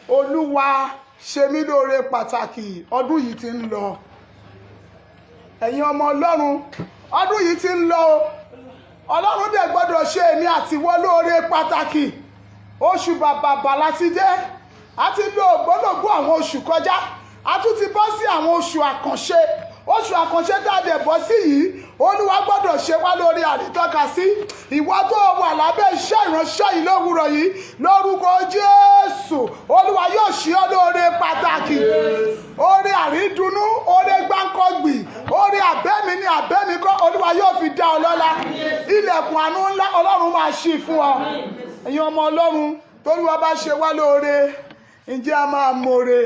Olúwa, ṣe mí lóore pàtàkì. Ọdún yìí ti ń lọ. Ẹ̀yin ọmọ Ọlọ́run, ọdún yìí ti ń lọ o. Ọlọ́run dẹ̀ gbọ́dọ̀ ṣe èmi àtiwọ́ lóore pàtàkì. Oṣù bàbàbà láti dé, a ti lo ògbólógbò àwọn oṣù kọjá, a tún ti bọ́ sí àwọn oṣù àkànṣe. Oṣù àkànṣe tá a dẹ̀ bọ́ sí yìí, Olúwa gbọ́dọ̀ ṣe wá lórí àrítọ́ka sí. Ìwọ tó wà lábẹ́ iṣẹ́ ìránṣẹ́ yìí lówùrọ̀ yìí, lórúkọ Jésù, Olúwa yóò ṣe ọ́ lóore pàtàkì. Oore àrídùnnú, oore gbáǹkọ́gbì, oore àbẹ́mi ni àbẹ́mi kọ́, Olúwa yóò fi dá ọ lọ́lá. Ilẹ̀kùn àánú ńlá, Ọlọ́run máa ṣí fún ọ. Ẹ̀yin ọmọ Ọlọ́run, tÓlúwa bá ṣe wá lóore, ǹjẹ́ a máa mọ̀ọ́re?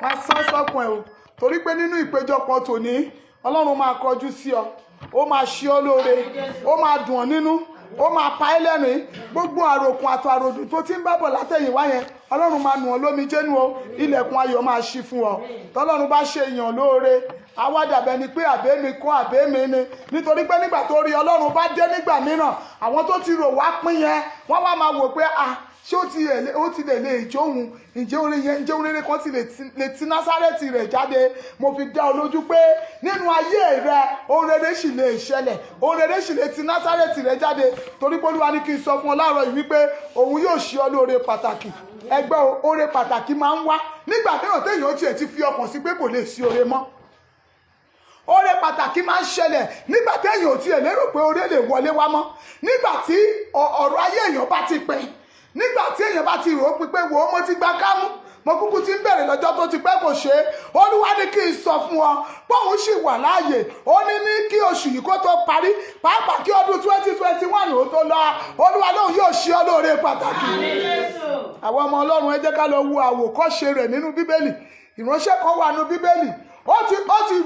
Máa sán sọ́kùn ẹ̀ o, torí pé nínú ìpéjọpọ̀ tòní, Ọlọ́run máa kọjú sí ọ, ó máa ṣe ọ́ lóore, ó máa dùn ọ́ nínú, ó máa pa ẹ́ lẹ́rìn. Gbogbo àròkùn àtọ̀ àròdùn tó ti ń bábọ̀ látẹ̀yìnwá yẹn, Ọlọ́run máa nù ọ́ lómi jẹ́nu o. Ilẹ̀kùn ayọ̀ máa ṣí fún ọ. Tọ́lọ́run bá ṣe èèyàn lóore, àwa dàbẹ̀ ni pé àbẹ́mi kọ́ àbẹ́mi ni, nítorí pé nígbà tó rí Ọlọ́run bá dé nígbà mìíràn, àwọn tó ti rò wá pín yẹn, wọ́n wá máa wò pé, ah, ṣé ó ti lè lè jóhun? Ǹjẹ́ orin yẹn, ǹjẹ́ orin kan ti lè ti Násárẹ́tì rẹ̀ jáde? Mo fi dá ọ lójú pé nínú ayé rẹ, ohun rere sì lè ṣẹlẹ̀, ohun rere sì lè ti Násárẹ́tì rẹ̀ jáde, torí pé Olúwa ní kí n sọ fún ọ láàárọ̀ yìí wípé òun yóò ṣe ọ lóore pàtàkì. Ẹgbẹ́ oore pàtàkì máa ń wá nígbà mìíràn téèyàn tiẹ̀ ti fi ọkàn sí pé kò lè sí oore mọ́. Oore pàtàkì máa ń ṣẹlẹ̀ nígbà téèyàn ò tiẹ̀ lérò pé oore lè wọlé wá mọ́, nígbà tí ọ̀rọ̀ ayé èèyàn bá ti pin, nígbà tí èèyàn bá ti rò ó pin pé, wò ó, mo ti gba kámú, mo kúkú ti ń bẹ̀rẹ̀ lọ́jọ́ tó ti pẹ́, kò ṣe é. Olúwa ní kí n sọ fún ọ póun sì wà láàyè. Ó ní ní kí oṣù yìí kó tó parí, pàápàá kí ọdún 2021 ó tó lọ, Olúwa lóun yóò ṣe ọ lóore pàtàkì. Àwọn ọmọ Ọlọ́run, ẹ jẹ́ ká lọ wo àwòkọ́ṣe rẹ̀ nínú Bíbélì. Ìránṣẹ́ kan wà nínú Bíbélì, ó ti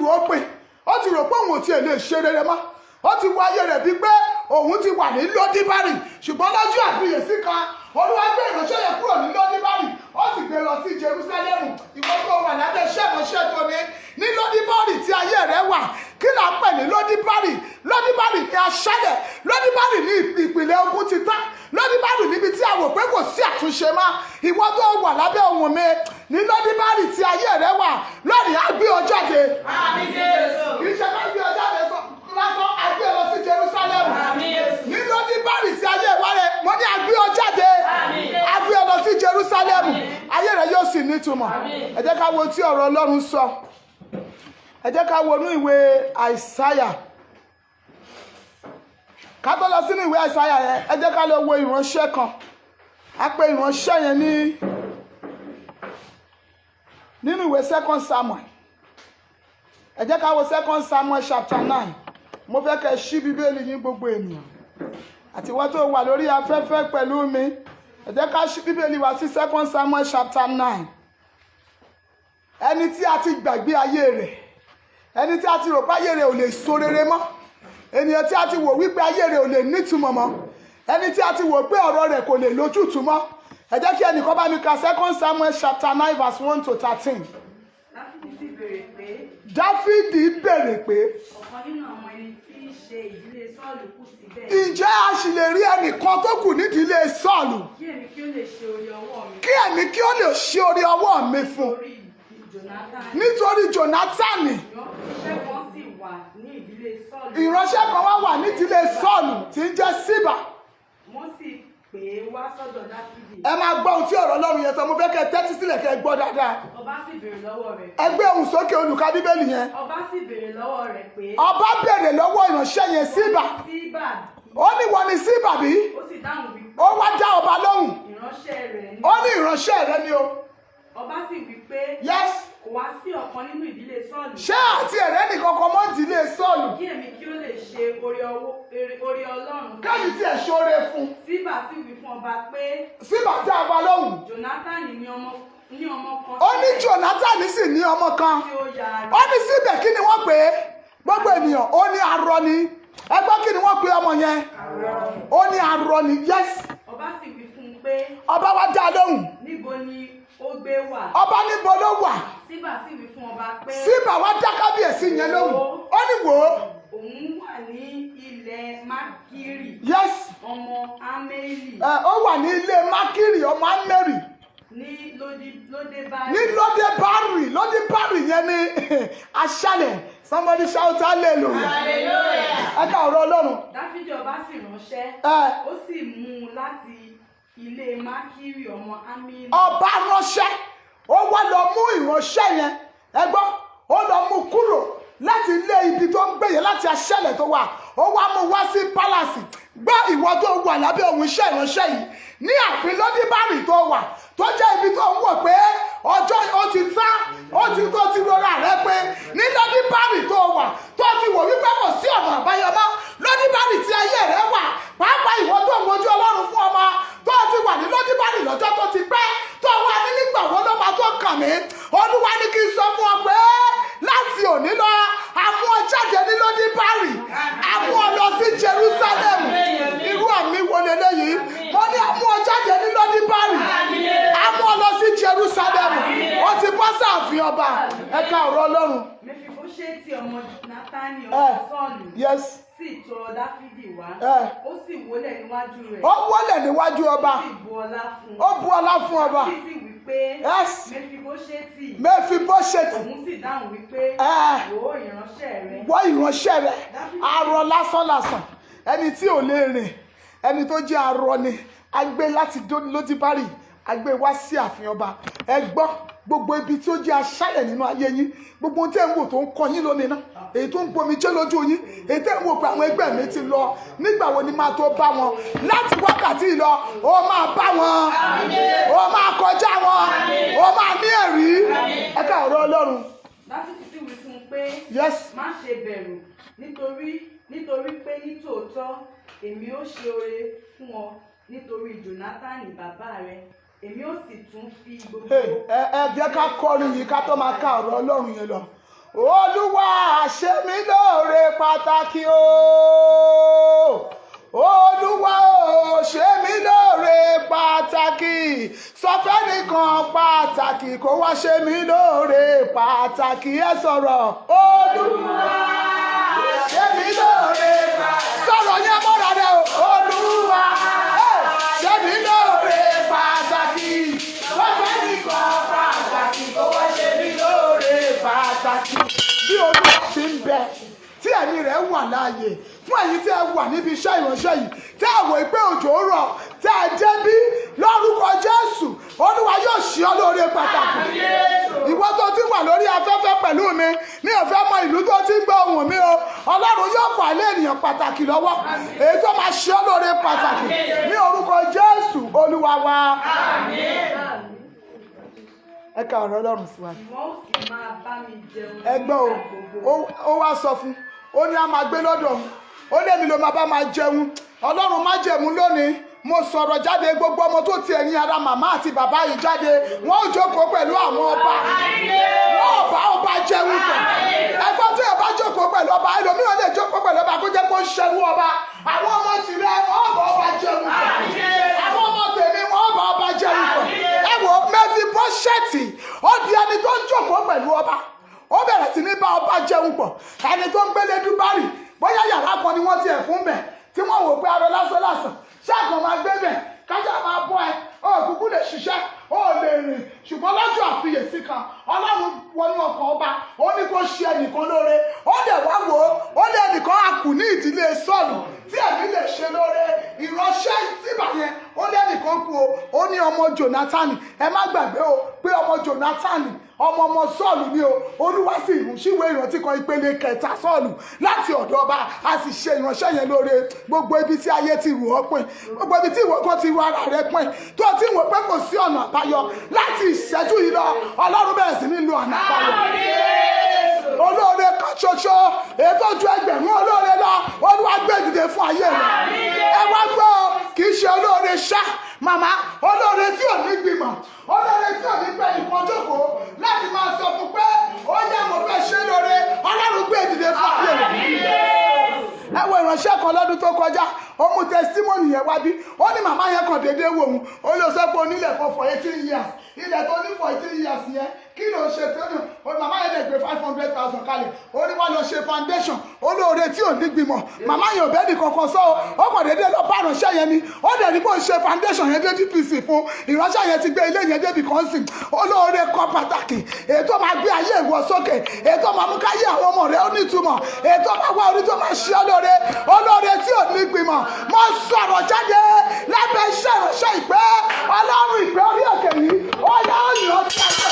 rò ó pin, ó ti rò pé òun ò tiẹ̀ lè ṣe rere mọ́, ó ti wá ayé rẹ̀ bíi pé òun ti wà ní Lódíbárì. Ṣùgbọ́n lọ́jọ́ àfiyèsí kan, Olúwa gbé ìránṣẹ́ yẹn kúrò ní Lódíbárì, ó sì gbé lọ sí Jerúsálẹ́mù. Ìwọ tó wà lábẹ́ iṣẹ́ ìránṣẹ́ tó ní ní Lódíbárì tí ayé rẹ̀ wà, kí là ń pè ní Lódíbárì? Lódíbárì ní aṣálẹ̀. Lódíbárì ní ìpìlẹ̀ ogun ti tán. Lódíbárì níbi tí a wò pé kò sí àtúnṣe mọ́. Ìwọ tó wà lábẹ́ ohùn mi ní Lódíbárì tí ayé rẹ̀ wà lónìí, á gbé ọ jáde. Kì í ṣe ká gbé ọ jáde lásán, á gbé ọ lọ sí Jerúsálẹ́mù. Ní Lódíbárì tí ayé wa rẹ̀, mo ní á gbé ọ jáde, á gbé ọ lọ sí Jerúsálẹ́mù, ayé rẹ̀ yóò sì nítumọ̀. Ẹ jẹ́ ká wo tí ọ̀rọ̀ Ọlọ́run sọ. Ẹ jẹ́ ká wo inú ìwé Àìsáyà. Ká tó lọ sínú ìwé Àìsáyà yẹn, ẹ jẹ́ ká lọ wo ìránṣẹ́ kan. A pè ìránṣẹ́ yẹn ní nínú ìwé Second Samuel. Ẹ jẹ́ ká wo Second Samuel chapter 9. Mo fẹ́ kẹ́ ṣí Bíbélì yín, gbogbo ènìyàn, àti wọ́n tó wà lórí afẹ́fẹ́ pẹ̀lú mi. Ẹ jẹ́ ká ṣí Bíbélì wá sí Second Samuel chapter 9. Ẹni tí a ti gbàgbé ayé rẹ̀, ẹni tí a ti rò pé ayé rẹ̀ ò lè so rere mọ́, ènìyàn tí a ti wò wípé ayé rẹ̀ ò lè nítumọ̀ mọ́, ẹni tí a ti wò pé ọ̀rọ̀ rẹ̀ kò lè lójútùú mọ́. Ẹ jẹ́ kí ẹnìkan bá mi ka Second Samuel chapter 9 verse 1 to 13. Dáfídì sì béèrè pé, Dáfídì béèrè pé, ọ̀kan nínú àwọn ẹni tí í ṣe ìdílé Sọ́ọ̀lù kù síbẹ̀, ǹjẹ́ a sì lè rí ẹnìkan tó kù nídìílé Sọ́ọ̀lù, kí èmi kí ó lè ṣe oore ọwọ́ mi kí èmi kí ó lè ṣe oore ọwọ́ mi fún torí Jónátánì. Nítorí Jónátánì. Ìránṣẹ́ kan sì wà ní ìdílé Sọ́ọ̀lù. Ìránṣẹ́ kan wá wà nídìílé Sọ́ọ̀lù tí ń jẹ́ Síbà. Wọ́n sì pè é wá sọ́dọ̀ Dáfídì. Ẹ máa gbọ́ ohun tí ọ̀rọ̀ Ọlọ́run yẹn sọ. Mo fẹ́ kẹ́ ẹ tẹ́tí sílẹ̀, kẹ́ ẹ gbọ́ dáadáa. Ọba sì béèrè lọ́wọ́ rẹ̀. Ẹ gbé ohùn sókè, olùkà Bíbélì yẹn. Ọba sì béèrè lọ́wọ́ rẹ̀ pé, Ọba béèrè lọ́wọ́ ìránṣẹ́ yẹn, Síbà. Síbà. Ó ní, wọ́n ní Síbà bí? Ó sì dáhùn wípé, Ó wá dá ọba lóhùn. ìránṣẹ́ rẹ̀ ni. Ó ní ìránṣẹ́ rẹ ni o. Ọba sì wí pé, Yes. kò wá sí ọ̀kan nínú ìdílé Sọ́ọ̀lù Ṣé àti ẹ̀rẹ́ nìkan kan mọ́ ìdílé Sọ́ọ̀lù? kí èmi kí ó lè ṣe oore Ọlọ́run. Kẹ́mi tí ẹ̀ ṣoore fún. Síbà sì wí fún ọba pé, Síbà dá ọba lóhùn. Jónátánì ní ọmọ kan Ó ní Jonathan sì ní ọmọ kan. tí ó ya Ó ní síbẹ̀, kí ni wọ́n pè é? Gbogbo ènìyàn, ó ní arọ ni. Ẹ gbọ́, kí ni wọ́n pè ọmọ yẹn? Ó ní arọ ni. Yes. Ọba sì wí fún un pé, Ọba wa dá a lóhùn. Níbo ni ó gbé wà? Ọba, níbo ló wà? Síbà sì wí fún ọba pé, Síbà wá dá kábíyèsí yẹn lóhùn. Ó ní, wò ó. Òun wà ní ilẹ̀ Mákírì ọmọ Ámẹ́lì Ẹ, ó wà ní ilé Mákìrì ọmọ Amẹ́rì ní Lódébárì. Ní Lódébárì. Lódébárì yẹn ní aṣálẹ̀. Somebody shout hallelujah! Ẹ ká ọ̀rọ̀ Ọlọ́run. Dáfídì ọba sì ránṣẹ́, ó sì mú un láti ilé Mákírì ọmọ Ámílì. Ọba ránṣẹ́, ó wá lọ mú ìránṣẹ́ yẹn. Ẹ gbọ́, ó lọ mú kúrò láti ilé ibi tó ń gbé yẹn, láti aṣálẹ̀ tó wà, ó wá mú wá sí palace. Gbọ́, ìwọ tó wà lábẹ́ ohun iṣẹ́ ìránṣẹ́ yìí, ní ààfin Lódìbárì tó wà, tó jẹ́ ibi tó ń wò pé ọjọ́ ó ti tán, ó ti tó ti rọra rẹ pé ní Lódìbárì tó wà, tó ti wò wípé kò sí ọ̀nà àbáyọ mọ́, Lódìbárì tí ayé rẹ wà, pàápàá ìwọ tó ń wojú Ọlọ́run fún ọmọ, tó ti wà ní Lódìbárì lọ́jọ́ tó ti pẹ́, tó wà ní nígbà wo ló máa tó kàn mí, Olúwa ní kí n sọ fún ọ pé láti òní lọ, a mú ọ jáde ní Lódìbárì, a mú ọ lọ sí Jerusalem. Irú àmì wo leléyìí? Mo ní a mú ọ jáde ní Lódìbárì, a mú ọ lọ sí Jerusalem. Ó ti bọ́ sáàfin ọba. Ẹ ká ọ̀rọ̀ Ọlọ́run. Mẹfibóṣẹ́tì ọmọ Jónátánì ọmọ Sọ́ọ̀lù sì tọ̀ Dáfídì wá, ó sì wólẹ̀ níwájú rẹ̀, Ó wólẹ̀ níwájú ọba. Ó sì bu ọlá fún un. Ó bu ọlá fún ọba. Dáfídì sì wí pé, Mẹfibóṣẹ́tì. Mẹfibóṣẹ́tì. Òun sì dáhùn wípé, Wò ó, ìránṣẹ́ rẹ. Wọ́ ìránṣẹ́ rẹ̀. Arọ lásán lásán, ẹni tí ò lè rìn, ẹni tó jẹ́ arọ ni a gbé láti Lódìbárì, a gbé wá sí ààfin ọba. Ẹ gbọ́, gbogbo ibi tí ó jẹ́ aṣálẹ̀ nínú ayé yín, gbogbo ohun tí ẹ̀ ń wò tó ń kọ yín lónìí náà, èyí tó ń gbomi jẹ́ lójú yín, èyí tẹ́ ń wò pé àwọn ẹgbẹ́ mi ti lọ, nígbà wo ni máa tó bá wọn? Láti wákàtí yìí lọ, ó máa bá wọn, ó máa kọjá wọn, ó máa ní ẹ̀rí. Ẹ ká ọ̀rọ̀ Ọlọ́run. Dáfídì sì wí fún un pé, Má ṣe bẹ̀rù, nítorí pé nítòótọ́ èmi ó ṣe oore fún ọ nítorí Jónátánì bàbá rẹ, èmi ó sì tún fi gbogbo Hey, ẹ jẹ́ ká kọrin yìí ká tó máa ká ọ̀rọ̀ Ọlọ́run yẹn lọ. Olúwa ṣe mí lóore pàtàkì o. Olúwa o, ṣe mí lóore pàtàkì. Sọ fẹ́nìkan pàtàkì kó wá ṣe mí lóore pàtàkì. Ẹ sọ̀rọ̀. Olúwa ṣe mí lóore pàtàkì. Sọ̀rọ̀ yẹn mọ́ra rẹ o. Olúwa, ṣe mí lóore pàtàkì. Sọ fẹ́nìkan pàtàkì kó wá ṣe mí lóore pàtàkì. Bí Olúwa ti ń bẹ tí ẹ̀mí rẹ̀ wà láàyè, fún ẹ̀yin tí ẹ wà níbi iṣẹ́ ìránṣẹ́ yìí, tí ẹ wò pé òjò rọ̀, tí ẹ jẹ́ bí lórúkọ Jésù, Olúwa yóò ṣe ọ́ lóore pàtàkì. Ìwọ tó ti wà lórí afẹ́fẹ́ pẹ̀lú mi, mi ò fẹ́ mọ ìlú tó ti ń gbọ́ ohùn mi o, Ọlọ́run yóò fà lé ènìyàn pàtàkì lọ́wọ́, èyí tó máa ṣe ọ́ lóore pàtàkì ní orúkọ Jésù Olúwa wa. Ẹ ká ọ̀rọ̀ Ọlọ́run sí wa. Ìwọ ó sì máa bá mi jẹun Ẹgbọ́n o. nígbà gbogbo. Ó wá sọ fún, ó ní a máa gbé lọ́dọ̀ òun, ó lémi ló máa bá máa jẹun. Ọlọ́run má jẹ̀mú lónìí, mo sọ̀rọ̀ jáde, gbogbo ọmọ tó ti ẹ̀yìn ara màmá àti bàbá yìí jáde, wọ́n ò jókòó pẹ̀lú àwọn ọba, wọ́n ò bá ọba jẹun pẹ̀. Ẹgbọ́n, tí ẹ bá jókòó pẹ̀lú ọba, ẹlòmíràn lè jókòó pẹ̀lú ọba kó jẹ́ kó ń ṣerú ọba. Àwọn ọmọ tìrẹ, wọ́n bá ọba jẹun pẹ̀. Àwọn ọmọ tèmi, wọ́n bá ọba jẹun pẹ̀. Ẹ wò, Mẹfibóṣẹ́tì, ó di ẹni tó ń jókòó pẹ̀lú ọba, ó bẹ̀rẹ̀ sí ní bá ọba jẹun pọ̀. Ẹni tó ń gbélé Dúbárì, bóyá yàrá kan ni wọ́n tiẹ̀ fún bẹ̀, tí wọ́n wò pé arọ lásán lásán ṣáàkàn máa gbé bẹ̀, kájà máa bọ́ ẹ, ó kúkú lè ṣiṣẹ́, ó lè rìn. Ṣùgbọ́n lọ́jọ́ àfiyèsí kan, Ọlọ́run wọnú ọkàn ọba, ó ní kó ṣe ẹnìkan lóore. Ó dẹ̀ wá wò ó, ó lé ẹnìkan á kù ní ìdílé Sọ́ọ̀lù tí tí èmi lè ṣe lóore? Ìránṣẹ́ Síbà yẹn, ó lẹ́nìkan kú o, ó ní ọmọ Jonathan. Ẹ má gbàgbé o pé ọmọ Jonathan, ọmọ ọmọ Sọ́ọ̀lù ni o. Olúwa sì ṣíwèé ìrántí kan ìpele kẹta Sọ́ọ̀lù láti ọ̀dọ̀ ọba, a sì ṣe ìránṣẹ́ yẹn lóore. Gbogbo ibi tí ayé ti rò ọ́ pin, gbogbo ibi tí ìwọ kan ti rò ara rẹ pin, tó ti wò pé kò sí ọ̀nà àbáyọ, láti ìṣẹ́jú yìí lọ, Ọlọ́run bẹ̀rẹ̀ sí ní lo ọ̀nà àbáyọ. Olóore kan ṣoṣo èyí tó ju 1,000 olóore lọ, Olúwa gbé dìde fún ayé rẹ. Ẹ wá gbọ́, kì í ṣe olóore ṣá, màmá, olóore tí ò ní gbìmọ̀, olóore tí ò ní pẹ́ nìkan jókòó láti máa sọ fún pé ó yá, mo fẹ́ ṣe lóore. Ọlọ́run gbé dìde fún ayé rẹ. Ẹ wo ìránṣẹ́ kan lọ́dún tó kọjá, ó mú testimony yẹn wá bí. Ó ní màmá yẹn kàn déédéé wò ó, ó lọ sọ pé onílẹ̀ kan for 18 years, ilẹ̀ tó ní for 18 years yẹn, kí ló ń ṣe tí ó ní? Màmá yẹn lè gbé 500,000 kalẹ̀, ó ní wá lọ ṣe foundation. Olóore tí ò ní gbìmọ̀, màmá yẹn ò bẹ́ẹ̀ ní kankan sọ ó, ó kàn déédéé lọ bá ìránṣẹ́ yẹn ni. Ó dẹ̀ ní bó ń ṣe foundation yẹn dé DPC fún ìránṣẹ́ yẹn, ti gbé ilé yẹn débi kan sìn. Olóore kan pàtàkì, èyí tó máa gbé ayé ìwọ sókè, èyí tó máa mú káyé àwọn ọmọ rẹ ó nítumọ̀, èyí tó máa wá orí tó máa ṣe olóore, olóore tí ò ní gbìmọ̀. Mo sọ̀rọ̀ jáde lábẹ́ iṣẹ́ ìránṣẹ́ ìpè Ọlọ́run, ìpè orí òkè yìí, ó yá, ó yàn ó tí a jẹ́.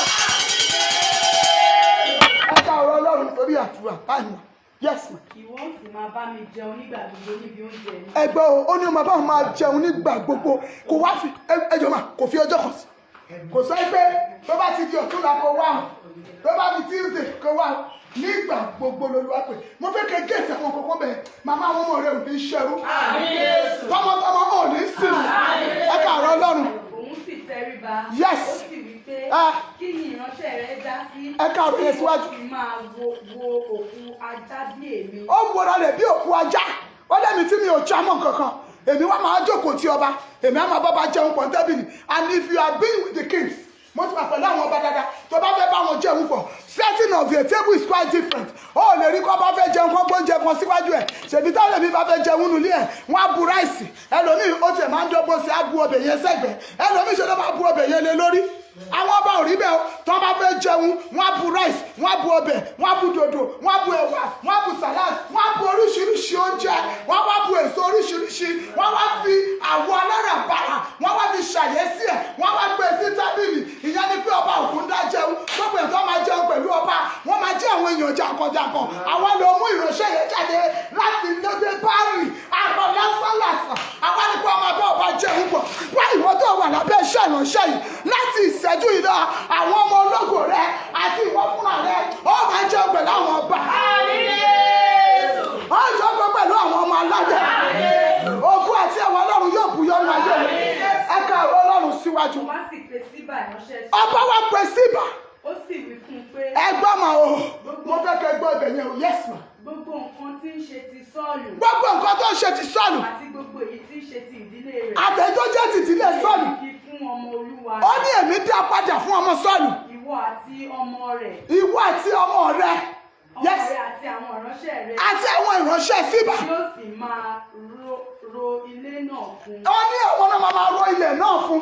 Ẹ ká ọ̀rọ̀ Ọlọ́run torí àdúrà báyìí mà. Yes, ma. Ìwọ ó sì máa bá mi jẹun nígbà gbogbo níbi oúnjẹ mi. Ẹgbẹ́ o, ó ní ọmọ báwọn máa jẹun nígbà gbogbo. Kò wá fi ẹjọ́ mà, kò fi ọjọ́ kan sí, kò sọ pé tó bá ti di ọ̀túnla kó wá o, tó bá di Tuesday kó wá o. Nígbà gbogbo lolúwa pé mo fẹ́ kẹ́ géètì àwọn kókó bẹ́ẹ̀. Màmá, àwọn ọmọ rẹ ò ní ṣẹrú, tọmọtọmọ ò ní sìn. Ẹ káàárọ̀ Ọlọ́run. Òun sì tẹríba. Ó sì wí pé, "Kí ni ìránṣẹ́ rẹ já sí?" Ẹ káàárọ̀ yẹn síwájú. Tí ó fi máa wo òkú ajá bí èmi. Ó wọra rẹ̀ bí òkú ajá. Ó lẹ́mi tí mi ò já mọ́ kankan, èmi wá máa jókòó tí ọba, èmi á máa bọ́ba jẹun pọ̀ tẹ́bìlì. And if you are being with the kings, mo ti wà pẹ̀lú àwọn ọba dáadáa, tó bá fẹ́ bá wọn jẹun pọ̀, setting of the table is quite different. Ó lè rí kó bá fẹ́ jẹun, kó gbóúnjẹ kan síwájú ẹ̀. Ṣèbí táwọn èmi bá fẹ́ jẹun nulẹ̀ ẹ̀, wọ́n á bu rice. Ẹlòmíì, ó tiẹ̀ máa ń dọ́gbọ́n sí, á bu ọbẹ̀ yẹn sẹ́gbẹ̀ẹ́. Ẹlòmíì ṣe ló máa bu ọbẹ̀ yẹn lé lórí. Àwọn ọba ò rí bẹ́ẹ̀ o. Tó bá fẹ́ jẹun, wọ́n á bu rice, wọ́n á bu ọbẹ̀, wọ́n á bu dòdò, wọ́n á bu ẹ̀wà, wọ́n á bu salad, wọ́n á bu oríṣiríṣi oúnjẹ, wọ́n á wá bu èso oríṣiríṣi, wọ́n á wá fi àwọ̀ aláràbarà, wọ́n á wá fi ṣàyẹ́sí ẹ̀, wọ́n á wá gbé sí tábìlì. Ìyẹn ni pé ọba òkú ń dá jẹun. Gbogbo ẹ̀ tó máa jẹun pẹ̀lú ọba, wọ́n máa jẹ́ àwọn èèyàn jàǹkànjàǹkàn. Àwọn ló mú ìránṣẹ́ yẹn jáde láti lóde bárì àrọ̀ lásánlàsàn. Àwọn ni kó máa bá ọba jẹun pọ̀. Wá, ìwọ tó wà lábẹ́ iṣẹ́ ìránṣẹ́ yìí, láti ìṣẹ́jú yìí lọ, àwọn ọmọ ológo rẹ àti ìwọ fúnra rẹ, ó máa jẹun pẹ̀lú àwọn ọba, ó jókòó pẹ̀lú àwọn ọmọ aládé. Ògo àti ẹwà Ọlọ́run yóò bùyọ́nù ayé rẹ. Ẹ ká ọ̀rọ̀ Ọlọ́run síwájú. Ọba sì pe Síbà ìránṣẹ́ sí. Ọba wa pe Síbà. Ó sì wí fún un pé, Ẹ gbọ́ mà o, mo fẹ́ kẹ́ gbọ́ ibẹ̀ yẹn o. Yes, ma. Gbogbo nǹkan tí ń ṣe ti Sọ́ọ̀lù Gbogbo nǹkan tó ń ṣe ti Sọ́ọ̀lù àti gbogbo èyí tí ń ṣe ti ìdílé rẹ̀, àtẹ̀yí tó jẹ́ ti ìdílé Sọ́ọ̀lù, èmi fi fún ọmọ olúwa. Ó ní èmi dá padà fún ọmọ Sọ́ọ̀lù. Ìwọ àti ọmọ rẹ̀, Ìwọ àti ọmọ rẹ, ọmọ rẹ̀ àti àwọn ìránṣẹ́ rẹ̀ àti àwọn ìránṣẹ́ Síbà yóò sì máa ro ilé náà fún. Ó ní àwọn náà máa ro ilẹ̀ náà fún.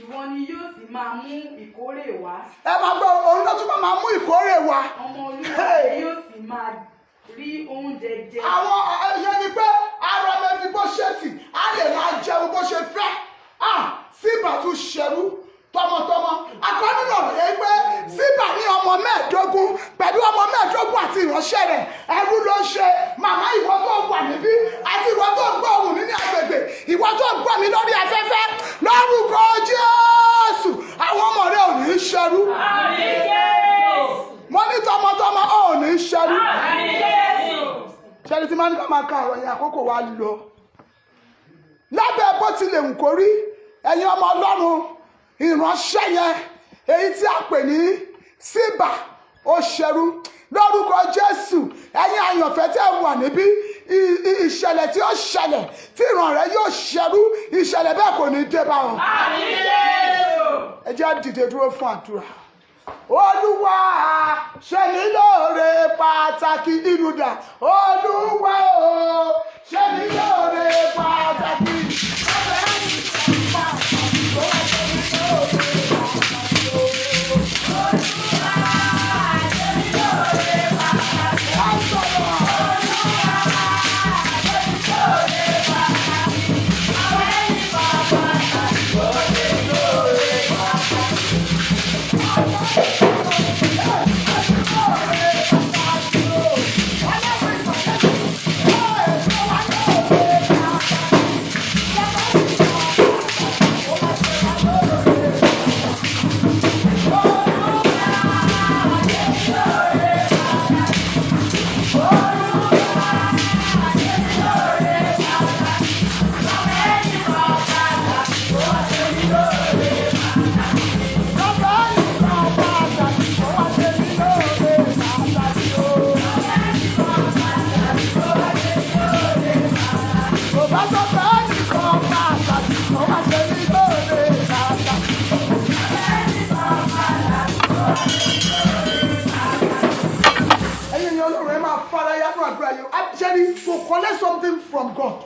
Ìwọ ni yóò sì máa mú ìkórè wá. Ẹ máa gbọ́, òun ló tún máa mú ìkórè wá. Ọmọ olúwa rẹ̀ yóò sì máa rí oúnjẹ jẹ. Àwọn ìyẹn ni pé ara Mẹfibóṣẹ́tì á lè máa jẹun bó ṣe fẹ́. Ah, Síbà tún ṣẹrú tọmọtọmọ. Akọ́nínú ọ̀rọ̀ yẹn pé Síbà ní ọmọ 15, pẹ̀lú ọmọ 15 àti ìránṣẹ́ rẹ̀, ẹrú ló ń ṣe. Màmá, ìwọ tó wà níbí àti ìwọ tó gbọ́ ohùn mi ní agbègbè, ìwọ tó gbọ́ mi lórí afẹ́fẹ́, lórúkọ Jésù, àwọn ọmọ rẹ ò ní í ṣẹrú. Mo ní tọmọtọmọ ò ní í ṣẹrú. Ṣẹ́ni tí máa ń ká máa ka ọ̀rọ̀ yẹn, àkókò wa lọ. Lábẹ́ bó tilẹ̀ wù kó rí, ẹ̀yin ọmọ Ọlọ́run, ìránṣẹ́ yẹn, èyí tí a pè ní Síbà, ó ṣẹrú. Lórúkọ Jésù, ẹ̀yin àyànfẹ́ tẹ́ wà níbí, ìṣẹ̀lẹ̀ tí ó ṣẹlẹ̀ tí ìran rẹ yóò ṣẹrú, ìṣẹ̀lẹ̀ bẹ́ẹ̀ kò ní dé bá wọn. Ẹ jẹ́ á dìde dúró fún àdúrà. Olúwa, ṣe mí lóore pàtàkì. Ìlú dà? Olúwa o, ṣe mí lóore pàtàkì. Ọbẹ̀ pàtàkì tó wá, ṣe mí lóore pàtàkì o. Olúwa, ṣe mí lóore pàtàkì. Á sọ̀rọ̀. Olúwa, ṣe mí lóore. collect something from God,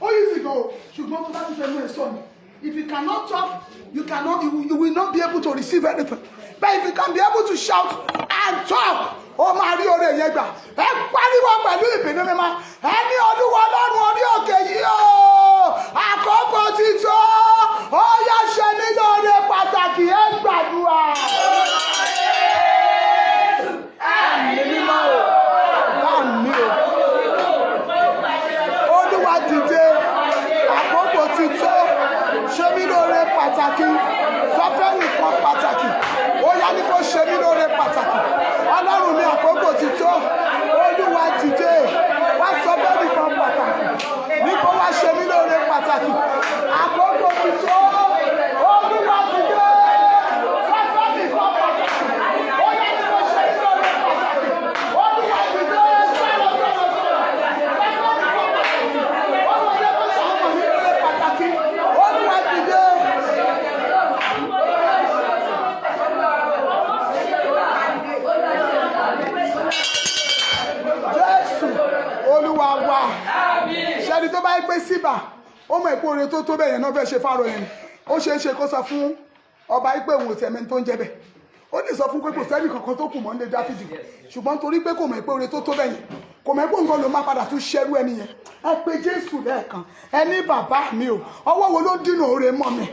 ó easy gan o, ṣùgbọ́n tó bá ti fẹ́ mú ẹ sọ ni. If you cannot talk, you cannot you, you will not be able to receive anything. But if you can be able to shout and talk, ó máa rí oore yẹn gbà. Ẹ pariwo pẹ̀lú ìbínú mímọ́, ẹ ní, "Olúwa Ọlọ́run orí òkè yìí o, àkókò ti tó, ó yá, ṣe mí lóore pàtàkì." Ẹ gbàdúrà. Ẹ̀mí mímọ́ o. Bá mi o. Olúwa dìde, àkókò ti tó, ṣe mí lóore pàtàkì. Sọfẹ́ nìkan pàtàkì, ó yá, ní kó ṣe mí lóore pàtàkì. Ọlọ́run mi, àkókò ti tó, Olúwa dìde, wá sọfẹ́ nìkan pàtàkì, ní kó wá ṣe mí lóore pàtàkì. Àkókò ti tó, Olúwa dìde, sọfẹ́ nìkan pàtàkì, ó yá, ní kó ṣe mí lóore pàtàkì. Olúwa dìde, sọ̀rọ̀, sọ̀rọ̀, sọ̀rọ̀, sọfẹ́ nìkan pàtàkì, Olúwa jẹ́ kó ṣàwọn mi lóore pàtàkì. Olúwa dìde. Jésù Olúwa wa. Ṣẹ́ni tó bá yẹ pé síbà ó mọ̀ ìpò oore tó tó bẹ́ẹ̀ yẹn náà fẹ́ ṣe fáàrọ̀ yẹn ni, ó ṣeé ṣe kó sọ fún ọba yìí pé òun ò tẹ̀mẹ́ni tó ń jẹ bẹ́ẹ̀. Ó lè sọ fún pé kò sẹ́ni kankan tó kù mọ́ nílé Dáfídì, ṣùgbọ́n torí pé kò mọ̀ ìpò oore tó tó bẹ́ẹ̀ yẹn, kò mọ̀ pé nǹkan ló máa padà tún ṣerú ẹni yẹn. Ẹ pé Jésù lẹ́ẹ̀kan, ẹ ní, "Bàbá mi o, ọwọ́ wo ló dínà oore mọ́ mi?"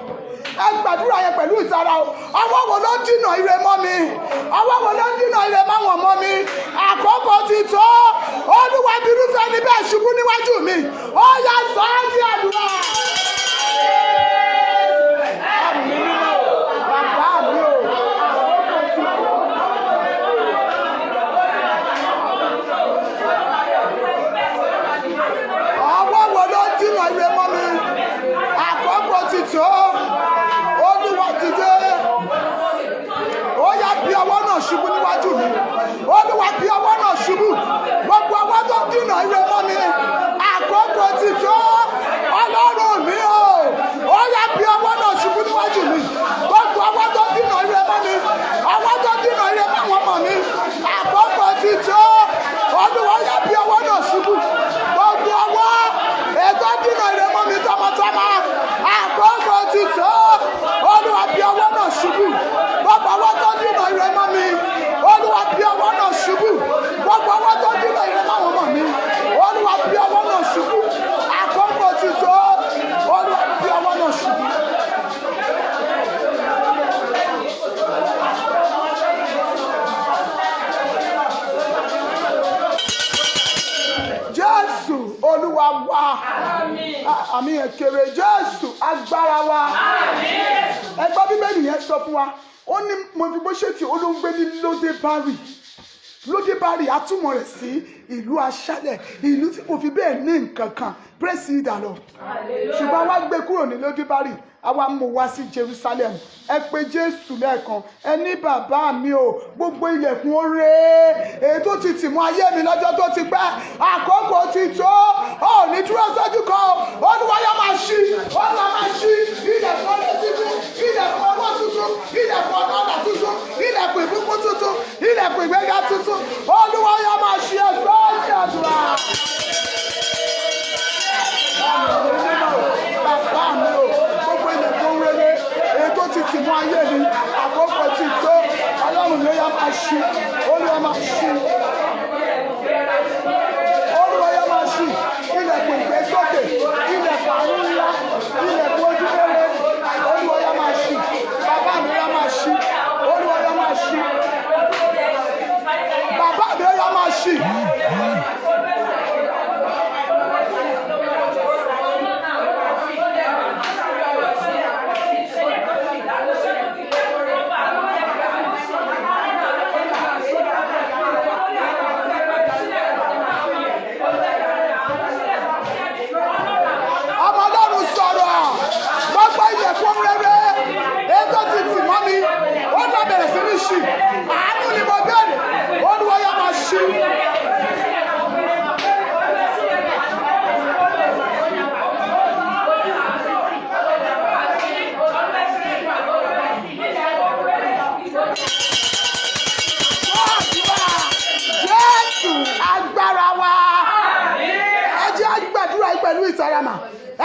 Ẹ gbàdúrà yẹn pẹ̀lú ìtara o. Ọwọ́ wo ló dínà ire mọ́ mi? Ọwọ́ wo ló dínà ire máwọn mọ́ mi? Àkókò ti tó, Olúwa, bírúfẹ́ ní bẹ́ẹ̀ ṣubú níwájú mi. Ó yá, sọ ọ́ di àdúrà. Ẹ̀mí mímọ́ o. Bàbá mi o, àkókò ti tó. Ọwọ́ wo ló dínà ire mọ́ mi? Àkókò ti tó, Olúwa dìde, ó yá, bí ọwọ́ náà ṣubú níwájú mi. Olúwa, bí ọwọ́ náà ṣubú. Gbogbo ọwọ́ tó dínà ire mọ́ mi, àkókò ti tó, Ọlọ́run mi o, ó yá, bí ọwọ́ náà ṣubú níwájú mi. Gbogbo ọwọ́ tó dínà ire mọ́ mi, ọwọ́ tó dínà ire mọ́ àwọn ọmọ mi, àkókò ti tó, Olúwa, yá, bí ọwọ́ náà ṣubú. Gbogbo ọwọ́ ètò dínà ire mọ́ mi tọmọtọmọ, àkókò ti tó, Olúwa, bí ọwọ́ náà ṣubú. Gbogbo ọwọ́ tó dínà ire mọ́ mi, Olúwa, bí ọwọ́ náà ṣubú. Gbogbo ọwọ́ tó dínà ire mọ́ àwọn ọmọ mi, Olúwa, bí ọwọ́ náà ṣubú. Àkókò ti tó, Olúwa, bí ọwọ́ náà ṣubú. Jésù Olúwa wa. Àmín yẹn kéré. Jésù agbára wa. Ẹgbọ́n, Bíbélì yẹn sọ fún wa, ó ní Mẹfibóṣẹ́tì, ó ló ń gbé ní Lódébárì. Lódébárì, atúmọ̀ rẹ̀ sí ìlú aṣálẹ̀, ìlú tí kò fi bẹ́ẹ̀ ní nǹkan kan. Praise the Lord. Ṣùgbọ́n wá gbé kúrò ní Lódébárì, àwa mú wá sí Jerusalem. Ẹ pé Jésù lẹ́ẹ̀kan, ẹ ní, "Bàbá mi o, gbogbo ilẹ̀kùn oore èyí tó ti tì mọ́ ayé mi lọ́jọ́ tó ti pẹ́, àkókò ti tó, ó ní dúró sójú kan o. Olúwa yóò máa ṣí, Olúwa máa ṣí ilẹ̀kùn oore tuntun, ilẹ̀kùn owó tuntun, ilẹ̀kùn ọ̀nà ọ̀nà tuntun, ilẹ̀kùn ìbùkún tuntun, ilẹ̀kùn ìgbéga tuntun. Olúwa yóò máa ṣí." Ẹ̀fọ́ ìṣàdúrà. Bàbá mi o, gbogbo ilẹ̀kùn rere èyí tó ti tì mọ́ ayé mi, àkókò ti tó, Ọlọ́run ló yá máa ṣí. Olúwa máa ṣí, Olúwa yá máa ṣí ilẹ̀kùn ìgbésókè, ilẹ̀kùn àánú ńlá, ilẹ̀kùn ojúrere. Olúwa yá máa ṣí. Bàbá mi yá máa ṣí. Olúwa yá máa ṣí. Bàbá mi yá máa ṣí. Ọmọ Ọlọ́run, sọ̀rọ̀. Gbogbo ilẹ̀kùn rere ètò ti tì mọ́ mi, ó lọ bẹ̀rẹ̀ sí ní ṣì. Àánú ni mo bẹ̀rẹ̀. Olúwa yá máa ṣí. Jésù agbára wa. Ẹ